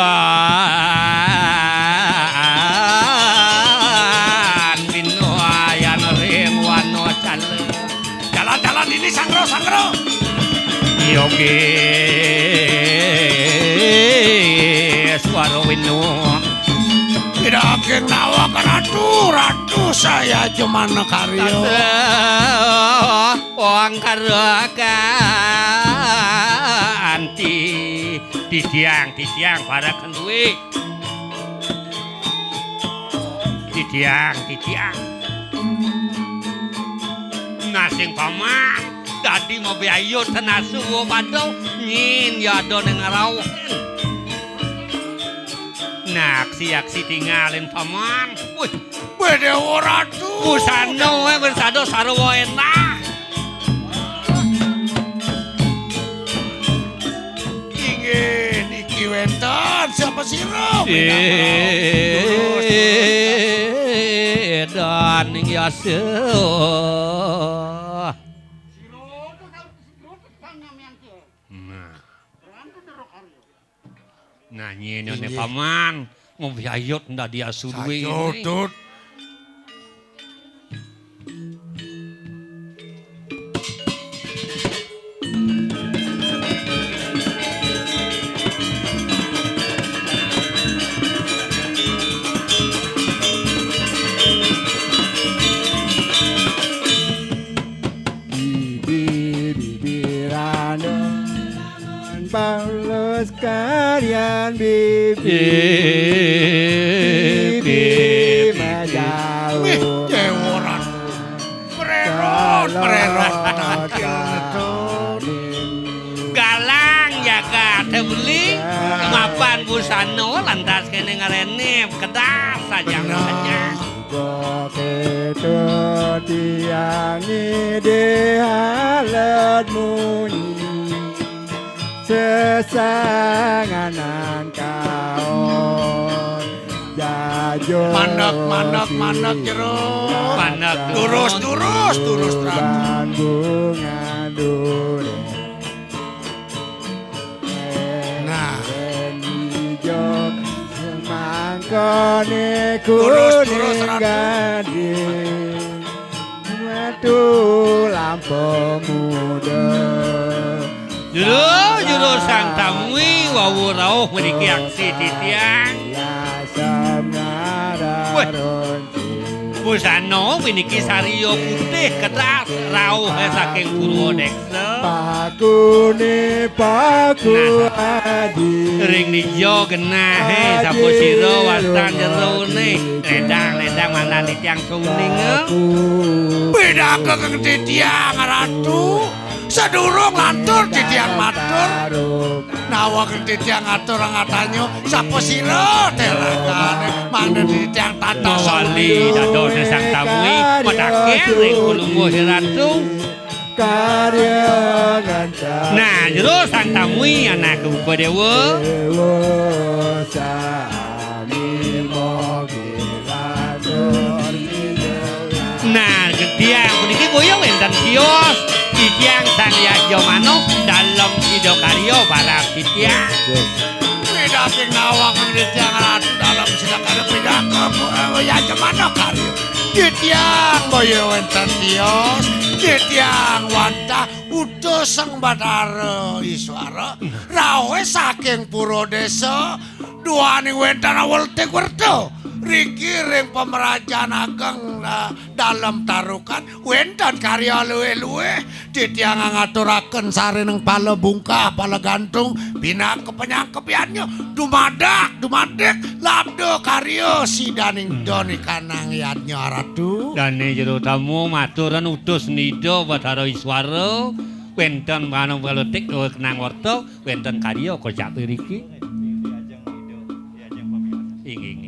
binoayan ring wano cale. Jalan-jalan ini sangro, sangro. Yogi suara winu. Tidak kenal ratu, ratu saya cuman karyo. Wong karo kanthi titiang, titiang para kendue. Titiang, titiang. Nasing paman dadi mabiayut tenasu wa bado nyin yada ning rauh. Naksi-aksi tingalin paman. Wih, Wih, Dewa Ratu. Busana wae bersado sarwa endah. Inggih, niki wenten siapa sira? Minangka. Edan ing yasa. Nah. Nah, nyene ne Inggih. Paman, ngombe ayot ndak diasu duwe Saja, ini. Dut. Bibir-bibirane Paulus kalian bibi, bibi majauh. Wih, jeworan. Prerot, prerot. Galang jagat beli mapan busana lantas kene ngarene kedas saja. Bener. Saja. Kok itu tiang ini halet munyi sesanganan kaon jajo. Mandek, mandek, mandek, jero. Mandek. Durus, durus, durus, terang. Bunga dure. Nah. Ane kuning gading, metu lampu muda. Jero, jero sang tamui wau rauh mriki aksi titiang. Weh. Busana puniki sariya putih kedas rauh saking Purwa Deksa. Pakune paku. Nah, adi. Ring dija genahe sapa sira wastan jerone. Ledang, ledang mandan titiang suning. Bedaka kang titiang ratu. Sadurung lantur titiang matur. Nawa kang titiang atur ngatanyo, sapa sira telakane mangda titiang tata wali dados sang tamui, madakeh ring kulungguh ratu. Karya ngancam. Nah, jero sang tamui anak Upadewa. Dewa sami mogi lantur. Nah, titiang puniki boya wenten tios. Titiang Sang Yajamana dalem sida karya barat titiang. Pidaking nawang titiang ratu dalem sida karya pidaka, eh, Yajamana karya. Titiang boya wenten tios, titiang wantah utus Sang Batara Iswara, rauh saking pura desa, duaning wenten aweltik werta. Riki ring pamrajan ageng, eh, dalem tarukan, wenten karya luwih-luwih. Titiang ngaturaken sarining pala bungkah, pala gantung, pinaka panyangkepiannya. Dumadak, dumadik, labda karya sidaning Hmm. doni kanang yadnya ratu. Dane jero tamu maturan utus nida Batara Iswara, wenten manung paletik kenang werta, wenten karya kocap iriki. Inggih, inggih.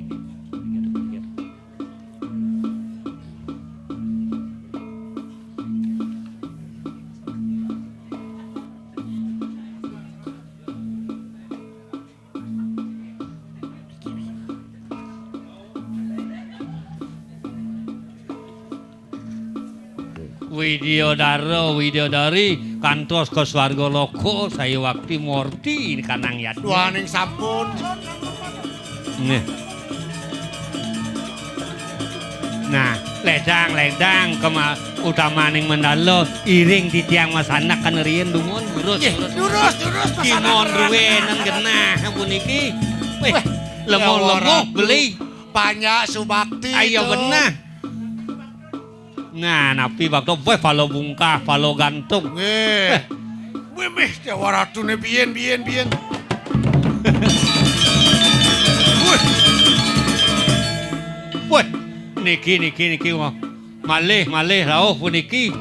Widyadara, Widyadari, kantos ka swarga loka, sayuwakti murti kanang yadnya. Duaning sampun. Nggih. Nah, ledang, ledang, kema-, utamaning mandala, iring titiang masanak kan riin dumun, durus, Nggih, durus. Durus, durus, masanak Timun kerana. Ruwenen genah puniki. Weh, Weh, lemo-lemo ya, beli. Banyak subakti Ayo itu. Benah. Nah, napi bakto, weh, pala bungkah, pala gantung. Nggih. Eh. Wih, mih, Dewa Ratune biyen, biyen, biyen. Wih. Wih, niki, niki, niki, wah. Malih, malih, rauh puniki.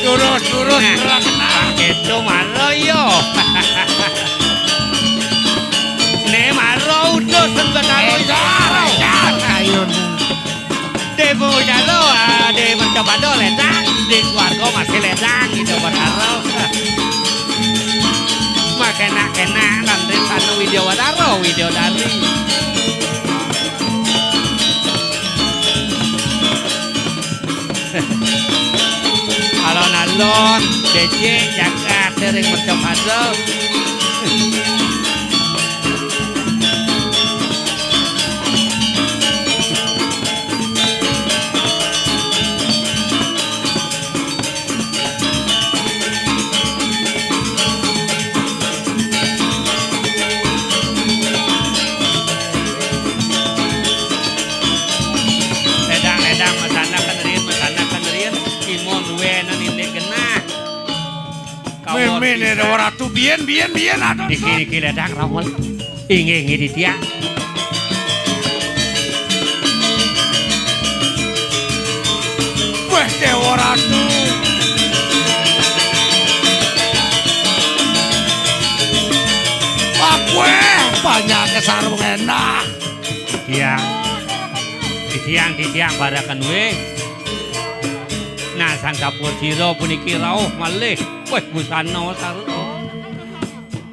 Durus, durus, Nah, gerak, nah. Itu mara, yo. Ne mara utus, Senggatara. Ejar, ejar, ayun. Di Bujalo, ah, di Mercapada ledang, di swarga masih ledang, gitu, Batara. Makenak-kenak, lan ring sana Widya Watara, Widya Dari. Alon-alon, becik, jagat, ring Mercapada. Ledang, ledang, masanak kan riin, masanak kan riin. Timun duwenen indik genah. Kawon Meme ne pisan. Dewa Ratu, biyen, biyen, biyen, aduh, Niki, aduh. Niki, ledang, ramel. Inggih, inggih, titiang. Weh, Dewa Ratu. Wah, weh, banyake sarung enak. Titiang. Titiang, titiang, baraken weh. Nah, sang dapur sira puniki rauh malih. Weh, busana sarwa.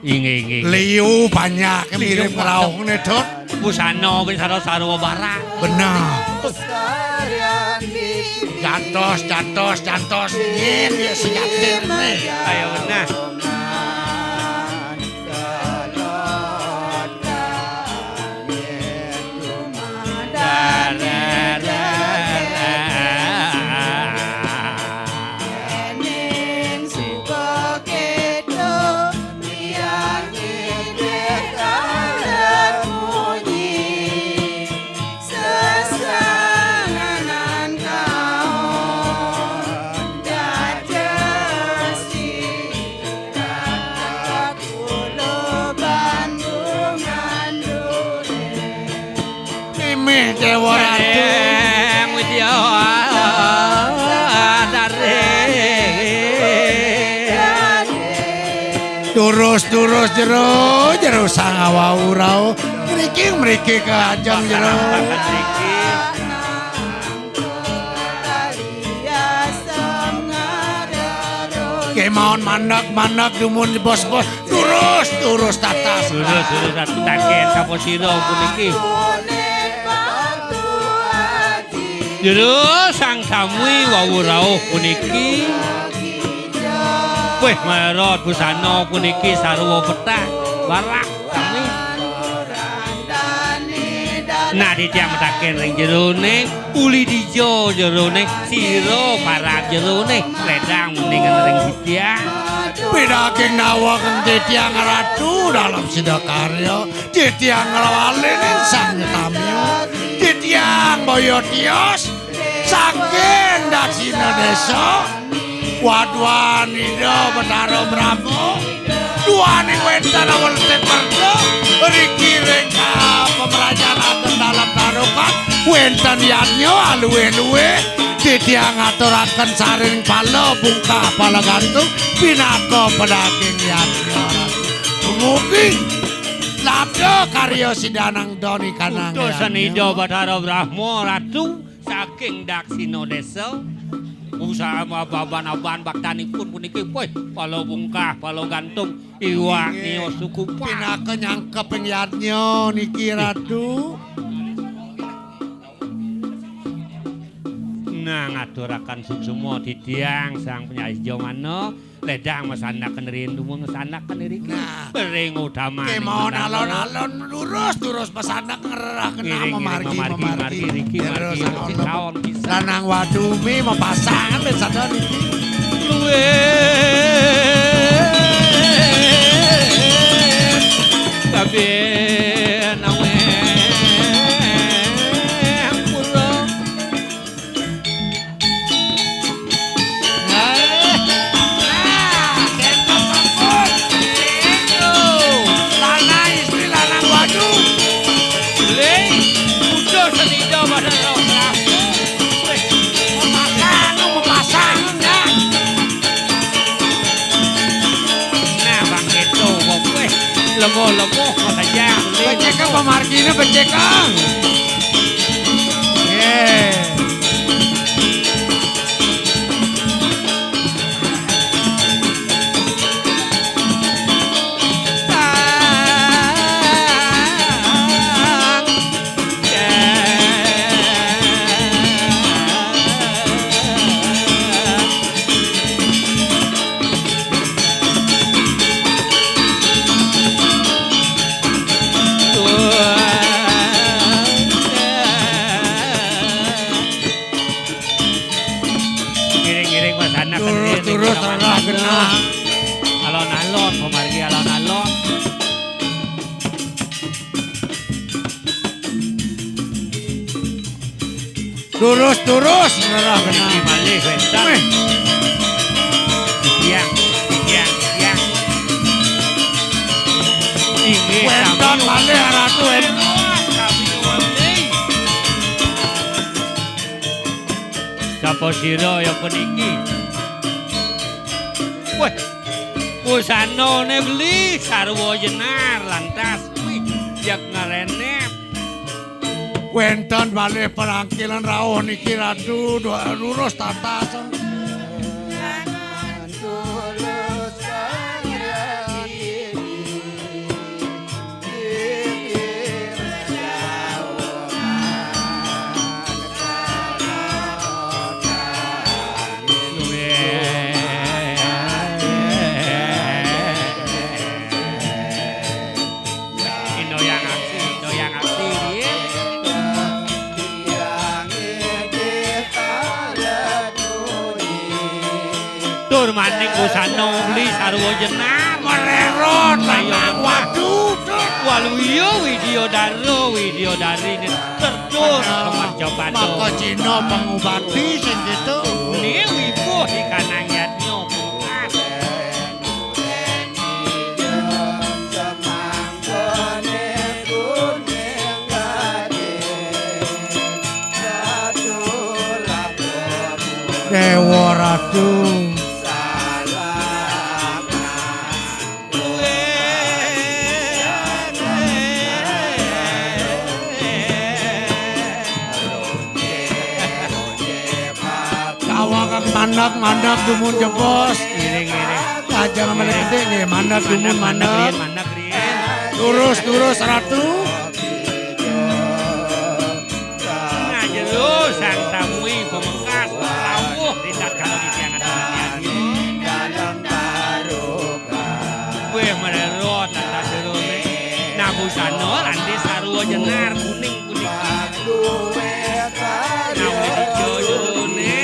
Inggih, inggih, inggih. Liu banyak Liu mirip banyak. Rauhne, Dot. Busana wis sarwa-sarwa barang. Bener. Jantos, jantos, jantos. Nggih, nggih, sejatine. Ayo, nah. Sesanganan kaon dados di kakak kula bantu ngandure. Mimih Dewa Ratu. Ing Widya Tarik. Durus-durus jero, jero sang awau rauh. Mriki, mriki kajeng jero. Kemawon mandheg-mandheg dumun bos-bos. Durus, durus tatas. Durus, durus tatas. Taken sapa sira puniki? Jero sang sami wau rauh puniki. Weh, merot busana puniki sarwa petak. Warah sami. Nah, titiang mataken ring jerone, uli dija jerone, sira parab jerone, ledang mendingan ring titiang. Pidaging nawang titiang Ratu dalem sidakarya, titiang nglawalin sang nyetamya, titiang boyo tios, saking Daksina Desa, waduan Ida Betara Brahma, duaning wenten awertet merta, riki ring, ah, pemerajan adat dalam tarukan, wenten yadnya aluwe-luwe, titiang aturaken saring pala bungkah pala gantung, pinaka pedaging yadnya. Mugi labda karya sidanang doni kanang. Utusan yadnya. Ida Betara Brahma, Ratu. Saking Daksina Desa, usaha aban-aban baktanipun puniki, weh, pala bungkah, pala gantung, iwak nio sukupan. Pinaka nyangkep ing yadnya niki, Ratu. Nah, ngaturaken suksma titiang Sang Panyaji Jamana. Ledang masandaken rindu, masandaken iriki. Nah. Bering utamaning kemawon utama. Alon-alon lurus, terus masandak ngerah kena. Ngiring, ngiring, memargi, memargi, memargi. Memargi, iriki, terus margi, alon. Saon pisan. Lanang wadumi mapasangan ben sadar niki. Luwih kabeh naweh kula. Nah, nah, kenten sampun. Itu. Lanang istri, lanang wadu. Lé, udah senida pada roh. Weh, memakan, memasangan, ya. Nah, Bang Keto, kok weh. Lemo-lemo, kok aja. Becek apa margine, becek, Kang? Ngiring-ngiring wasana. Terus, terus, terus, genah. Alon-alon, pamargi alon-alon. Durus, durus, ngerah genah. Niki malih wénten. Wéh. Titiang, titiang, titiang. Inggih, wénten sami. Malih Ratu, wénten. Sami malih. Sapa sira ya puniki? Wéh, wusanané beli sarwa jenar lantas. Wih, jak ngarenep. Wénten malih perangkilan rauh niki Ratu, dua lurus tatas. Sarwa jenar. Merero tanang, waduh, Dut. Waluya Widyadara, Widyadari terjun. Nah, kemerjabana. Maka Cina pengubati sing gitu. Ni wibuh ikanang yadnya pungkas. Dewa Ratu. Kawakan mandap, mandap dumun jebos. Ngiring, ngiring. Aja ngamal gede nggih, mandap dumun, mandap. Mandap riyin, mandap riyin. Durus, durus, Ratu. Nah, jero Sang Tamui pamekkas rawuh rindat kala titiang aturang. Wéh, merero tata jerone. Nah, busana ranté sarwa jenar kuning puniki. Nah, wéh, ijo jerone,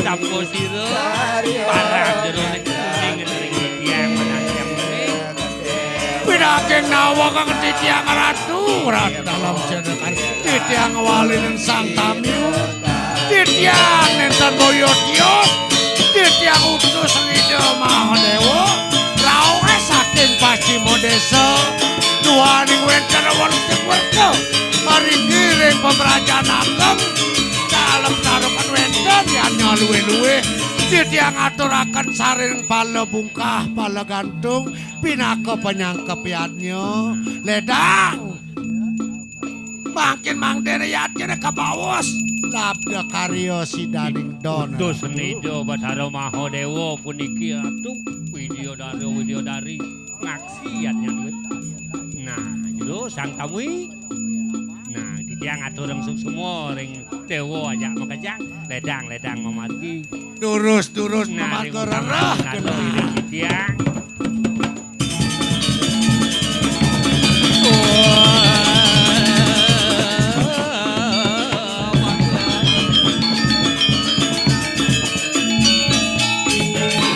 sapa sira? Parab jerone kuning ring titiang menawi kuning. Pinaking nawa kang titiang Ratu, Ratu dalam jenengan. Titiang walinen Sang Tamyu. Titiang nenten boyo tios. Titiang utus Ida Mahadewa. Rauh saking Pacima Desa. Duaning wenten wonten werta. Mriki ring pemerajan ageng. Dalem tarukan wenten yadnya luwih-luwih. Titiang aturaken saring pala bungkah, pala gantung. Pinaka panyangkep yadnya. Ledang. Mangkin mangdene yadnyane kabaos. Labda karya sidaning don. Dos nida Bathara Mahadewa puniki Ratu. Widyadara, Widyadari. Ngaksi yadnya duit. Nah, jero Sang Tamui. Nah, titiang aturang suksma ring Dewa ajak makejang. Ledang, ledang mamargi. Durus, durus, nah, mamarga ring rereh, utama genah. Iring titiang.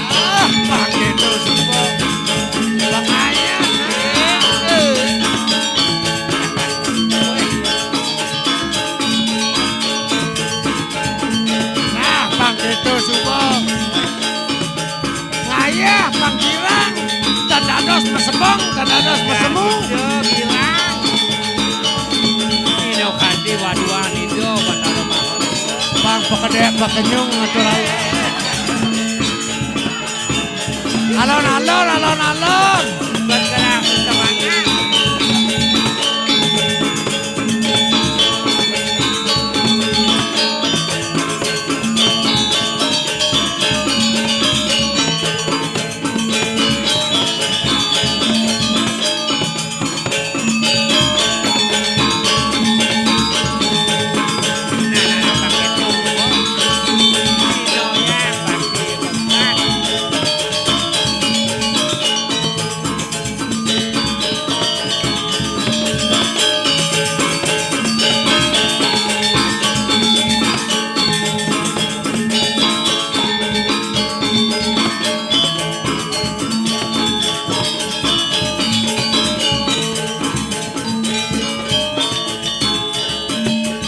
Ah, paketo suba. Pangayah. Nah, paketo suba. Ngayah, pang girang. Tan dados masebeng, tan dados masemu. Iya, girang. Ino kanti waduan ijo, Batara Mahon. Pang pakedek, pakenyung, atur ae. Alon-alon, alon-alon. Bergerak semangat.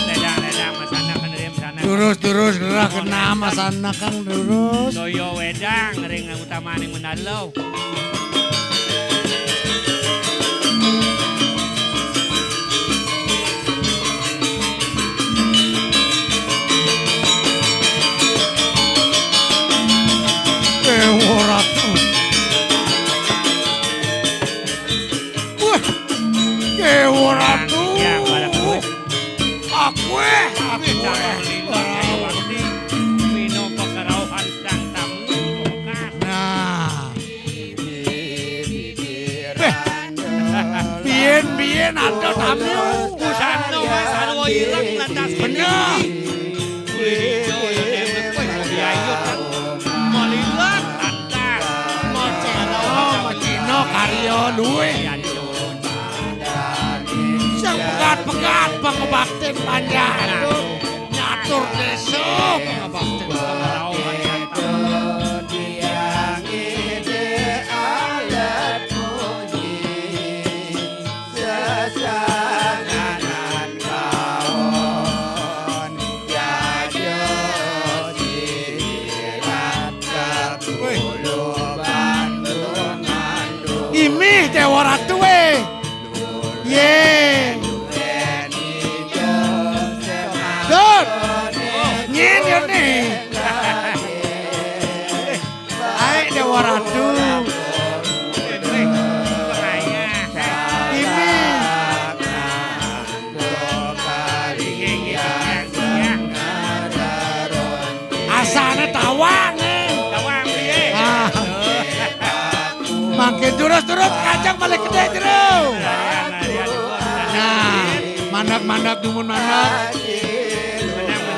Ledang, ledang, masanak, ring sana. Durus, durus, gerah kena masanak, Kang, durus. Toya wedang, ring utamaning menalo. Eh, ora. Wah, eh, ora. Ya, para kuwe. Akuwe, akuwe. Wino pekerauhan sang tamu. Nah. Beh, biyen-biyen ada tamu. Busana wae sarwa ireng lantas bener. Kuwi kowe diayut kan. Malilat lantas. Macina, macina karya luwih. Sing pegat-pegat pangabaktin panjang. Nyatur desa pangabaktin. Mih Déwa Ratu, eh. Yé. Dur. Nyén ya né. Aé Déwa Ratu. Ini. Asané tawang, eh. Tawang piye? Ah. Mangkin terus-terus kacang balik gedé jero. Nah, mandeg-mandeg dumun mandeg.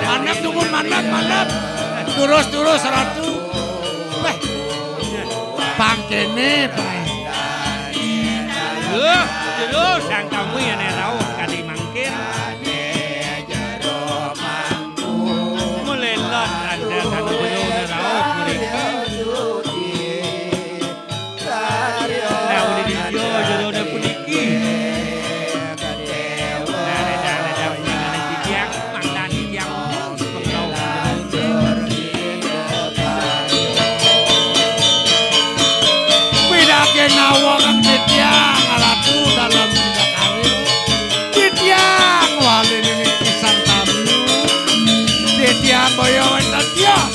Mandeg dumun mandeg, mandeg. Terus-terus Ratu. Wéh. Pangkéné, Pak. Loh, terus sang kamu ya nek rauh kali mangkin. Melelot ada satu jero nek rauh mriki. Nah, udah di dia jerone puniki. Nah, ledang, ledang, ledang, ledang, titiang, mantan titiang, pengkau. Pidaké nawa kang titiang, Ratu dalem tidak kawin. Titiang wali nini pisan tamu. Titiang boyo wénten tios.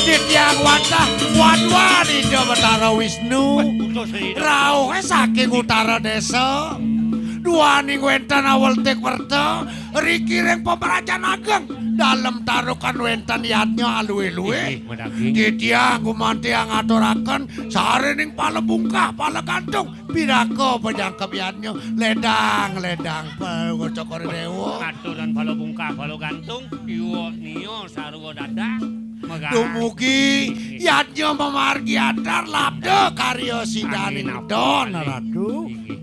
Titiang wantah wadwan Ida Betara Wisnu. Wah, putus Ida. Rauhé saking utara désa. Duaning wénten aweltik werta, riki ring pemerajan ageng. Dalem tarukan wénten yadnya aluwih-luwih. Inggih, madaging. Titiang gumanti ngaturaken sarining pala bungkah, pala gantung, pinaka pajangkep yadnya. Ledang, ledang, pa-, Cokor Déwa. Katuran pala bungkah, pala gantung, iwa nia sarwa dadah. Mega. Dumugi yadnya mamargi adar labda karya sidaning Amin, amin, don, amin. Ratu. Inggih.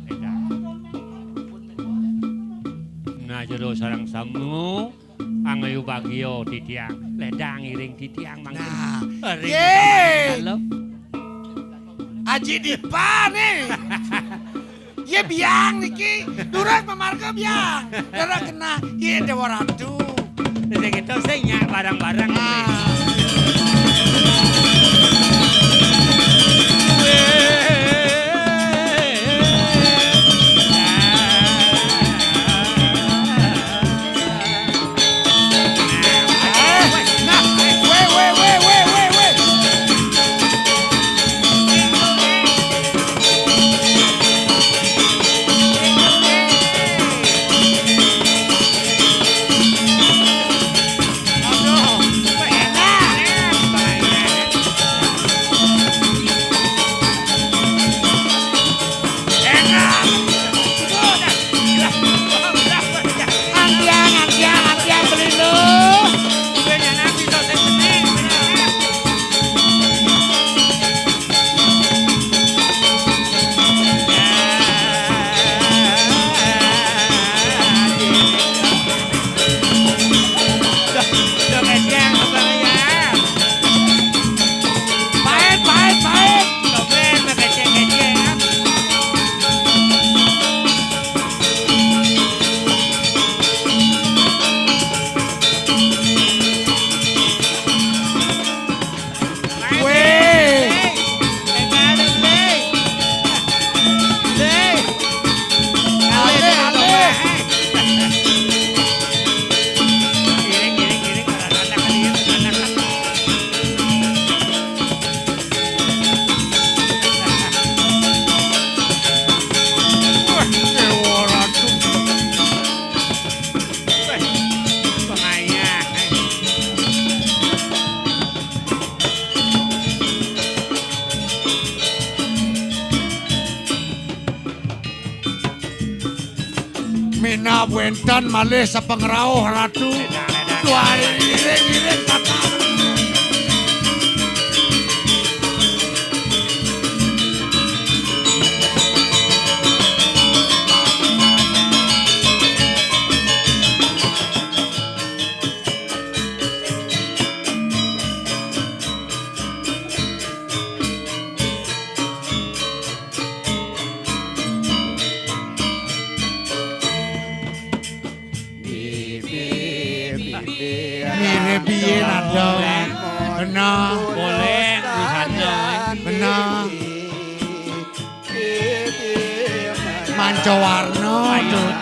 Ledang. Nah, jero sareng sami, angayu bagia titiang. Ledang iring titiang mangkin. Nah. Ring yé. Dalem. Aji Dipa nih. Yé biang niki, durus mamarga biang. Dara kena, yé Déwa Ratu. Sing itu sing nyak bareng-bareng. Ah. Minab wénten malih sapangrauh Ratu. Tuai iring-iring patah. Bibi, bibi, bibi, nada. Benar. Boleh, urusannya. Benar. Mancawarna, Tut.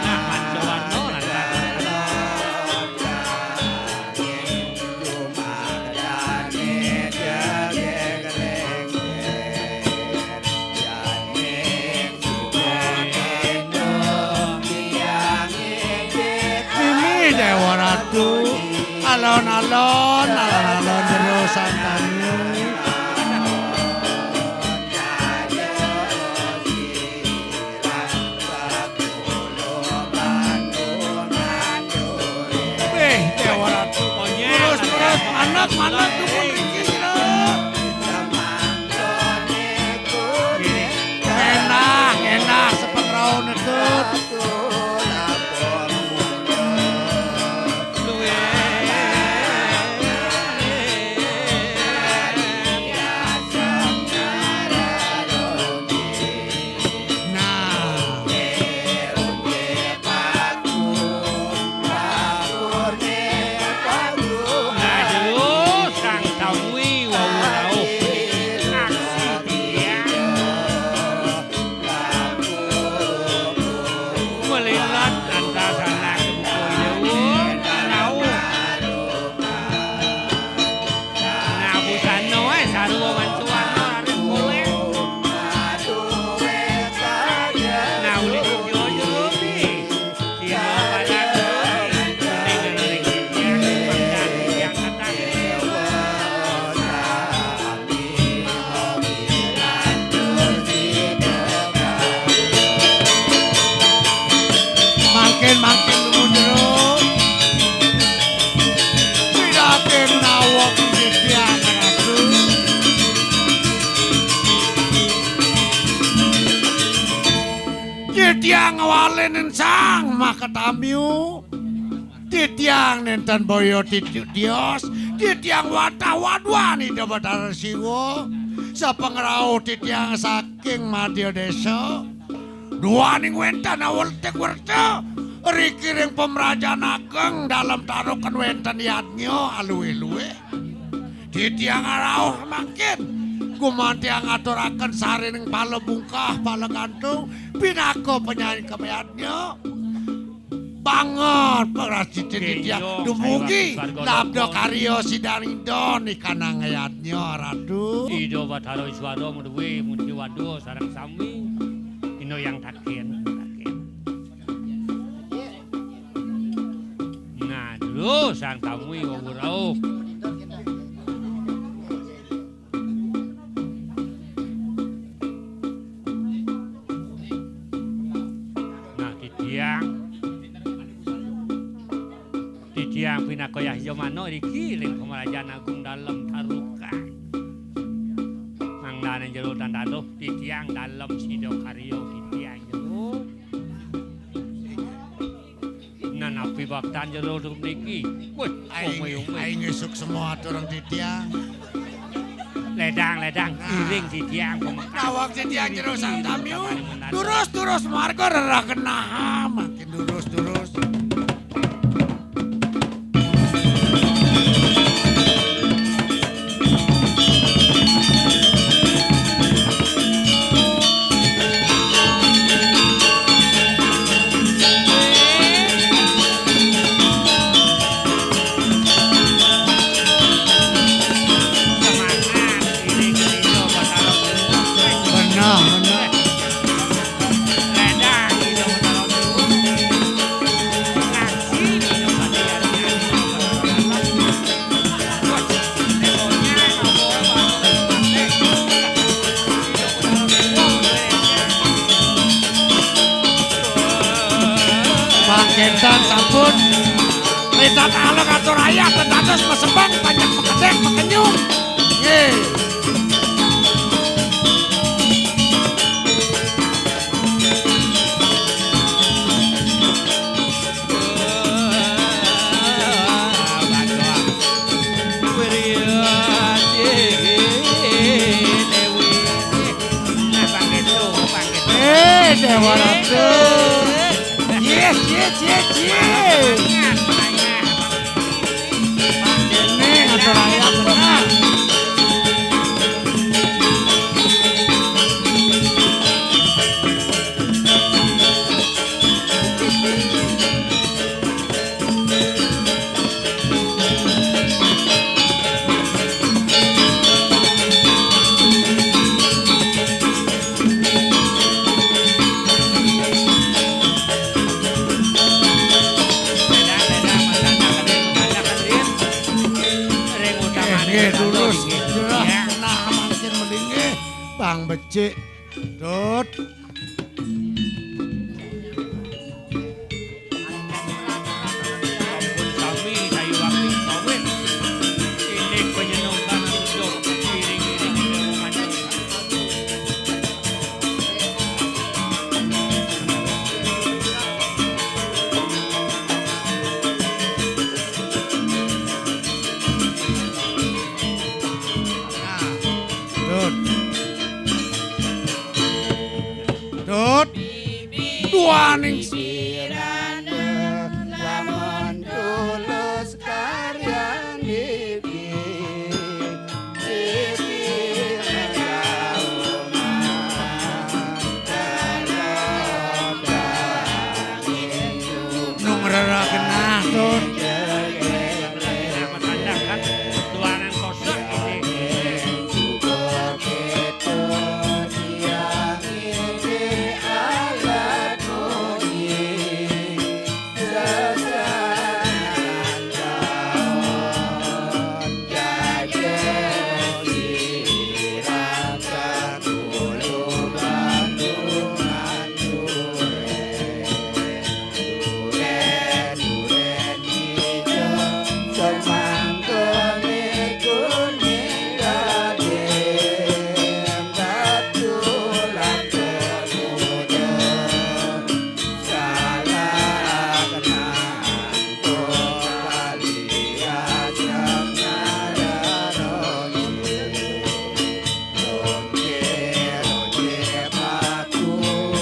Mimih Déwa Ratu, alon-alon, alon-alon jero santani. Wéh, Déwa Ratu. Terus, terus, manut, manut, dumun mriki, sira. Énak, énak, sepengraune, Tut. Nah. Nah, jero sang tamuwi wau rauh. Aksi titiang. Melilat antar sanak buku ilmu rauh. Nah, busana waé sarwa mancuana raris kowe. Nah, uli kerja jero. Mangkin, mangkin, dumun jero. Pidhaking nawak titiang, Ratu. Titiang ngwalenen sang makatamiu. Titiang nénten boya titiuk tios, titiang wantah waduan Ida Batara Siwa. Sapangrauh titiang saking madya désa. Duaning wénten aweltik werta riki ring Pamrajan Ageng Dalem Tarukan wénten yadnya aluih-luih. Titiang rauh mangkin gumantiang ngaturaken sarining pala bungkah, pala gantung, pinaka panyain kamayadnya. Banget prasida titiang dumugi labda karya sidaning Ida nikanang yadnya, Ratu. Ida Batara Iswara madué mugi waduh sareng sami. Ina yang takin. Nah, dulu sang tamuwi wau rauh. Nah, titiang. Titiang pinaka yahya manuk riki ring Pamrajan Agung Dalem Tarukan. Mangdané jero tan dados titiang dalem sida karya titiang jero. Nah, napi baktan jero mriki? Wéh, aing, omé-omé. Aing suksma aturang titiang. Ledang, ledang, nah. Iring titiang pamekas. Nawang titiang jero sang tamiu. Durus, durus marga rerakenahan. Makin durus, durus. Benar, benar. Mangkénten sampun ritat aleng atur ayah, ten dados masembeng, panjak makedék, makenyung. Nggih. Eh, Déwa Ratu. Yes, yes, yes, yes. Ini ngatur ayam benar. Cik, Dut. Sampun sami sayuwakti sawit. Inggih panjenengan iring-iring dewa manungsa. Nah, Dut. Dut. Duaning sirana lamun tulus karyan bibi. Bibi menjauh mantap. Nung rera genah, Dut. Masandakan duaning kosak ini.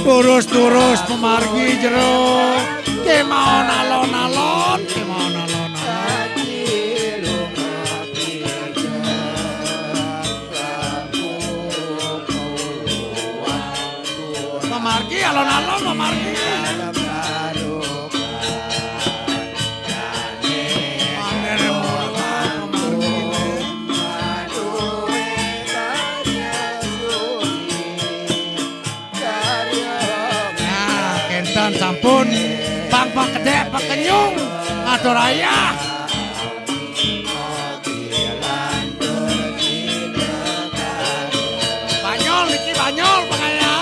Turus-turus pamargi jero, kemaon alon-alon, kemaon alon-alon. Pamargi alon-alon, pamargi. Nah, kenten sampun pang pakedek pakenyung atur ayah. Banyol niki banyol pangayah.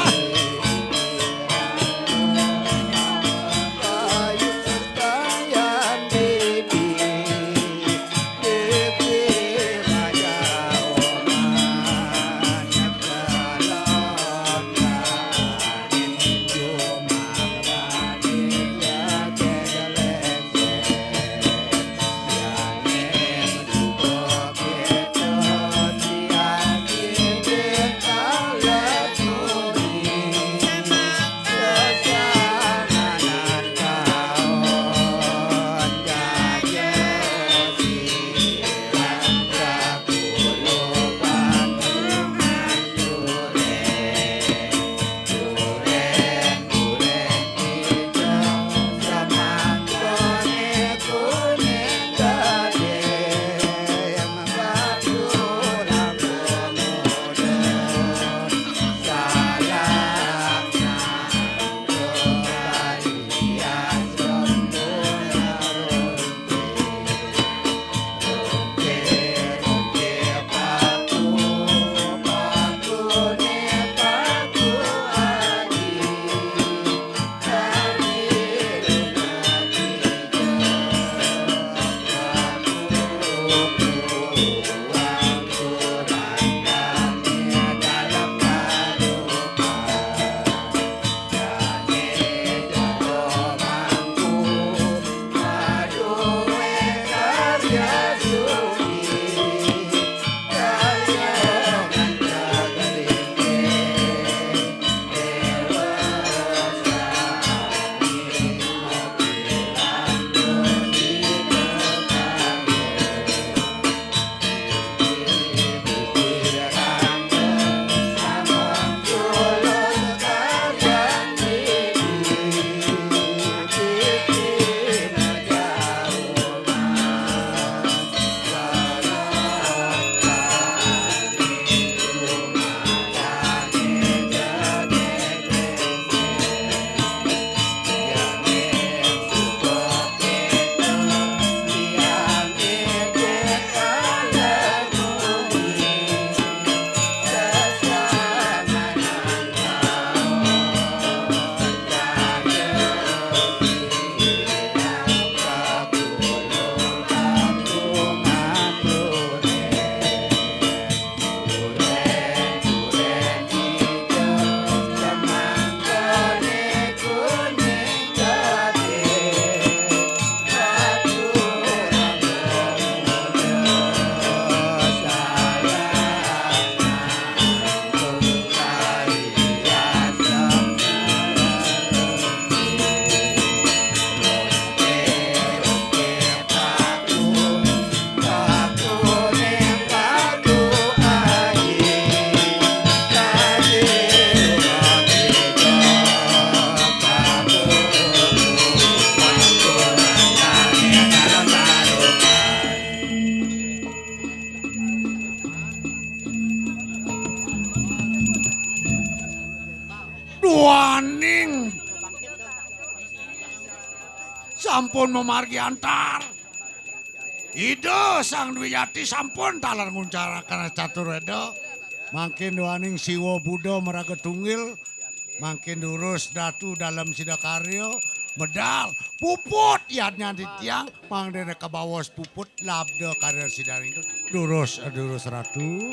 Ning sampun mamargi antar. Ida Sang Dwijati sampun taler nguncaraken catur Weda. Mangkin duaning Siwa Buddha maraga tunggil. Mangkin durus Ratu Dalem Sidakarya medal puput yadnya titiang mangdene kabaos puput labda karya sidaning durus, durus Ratu.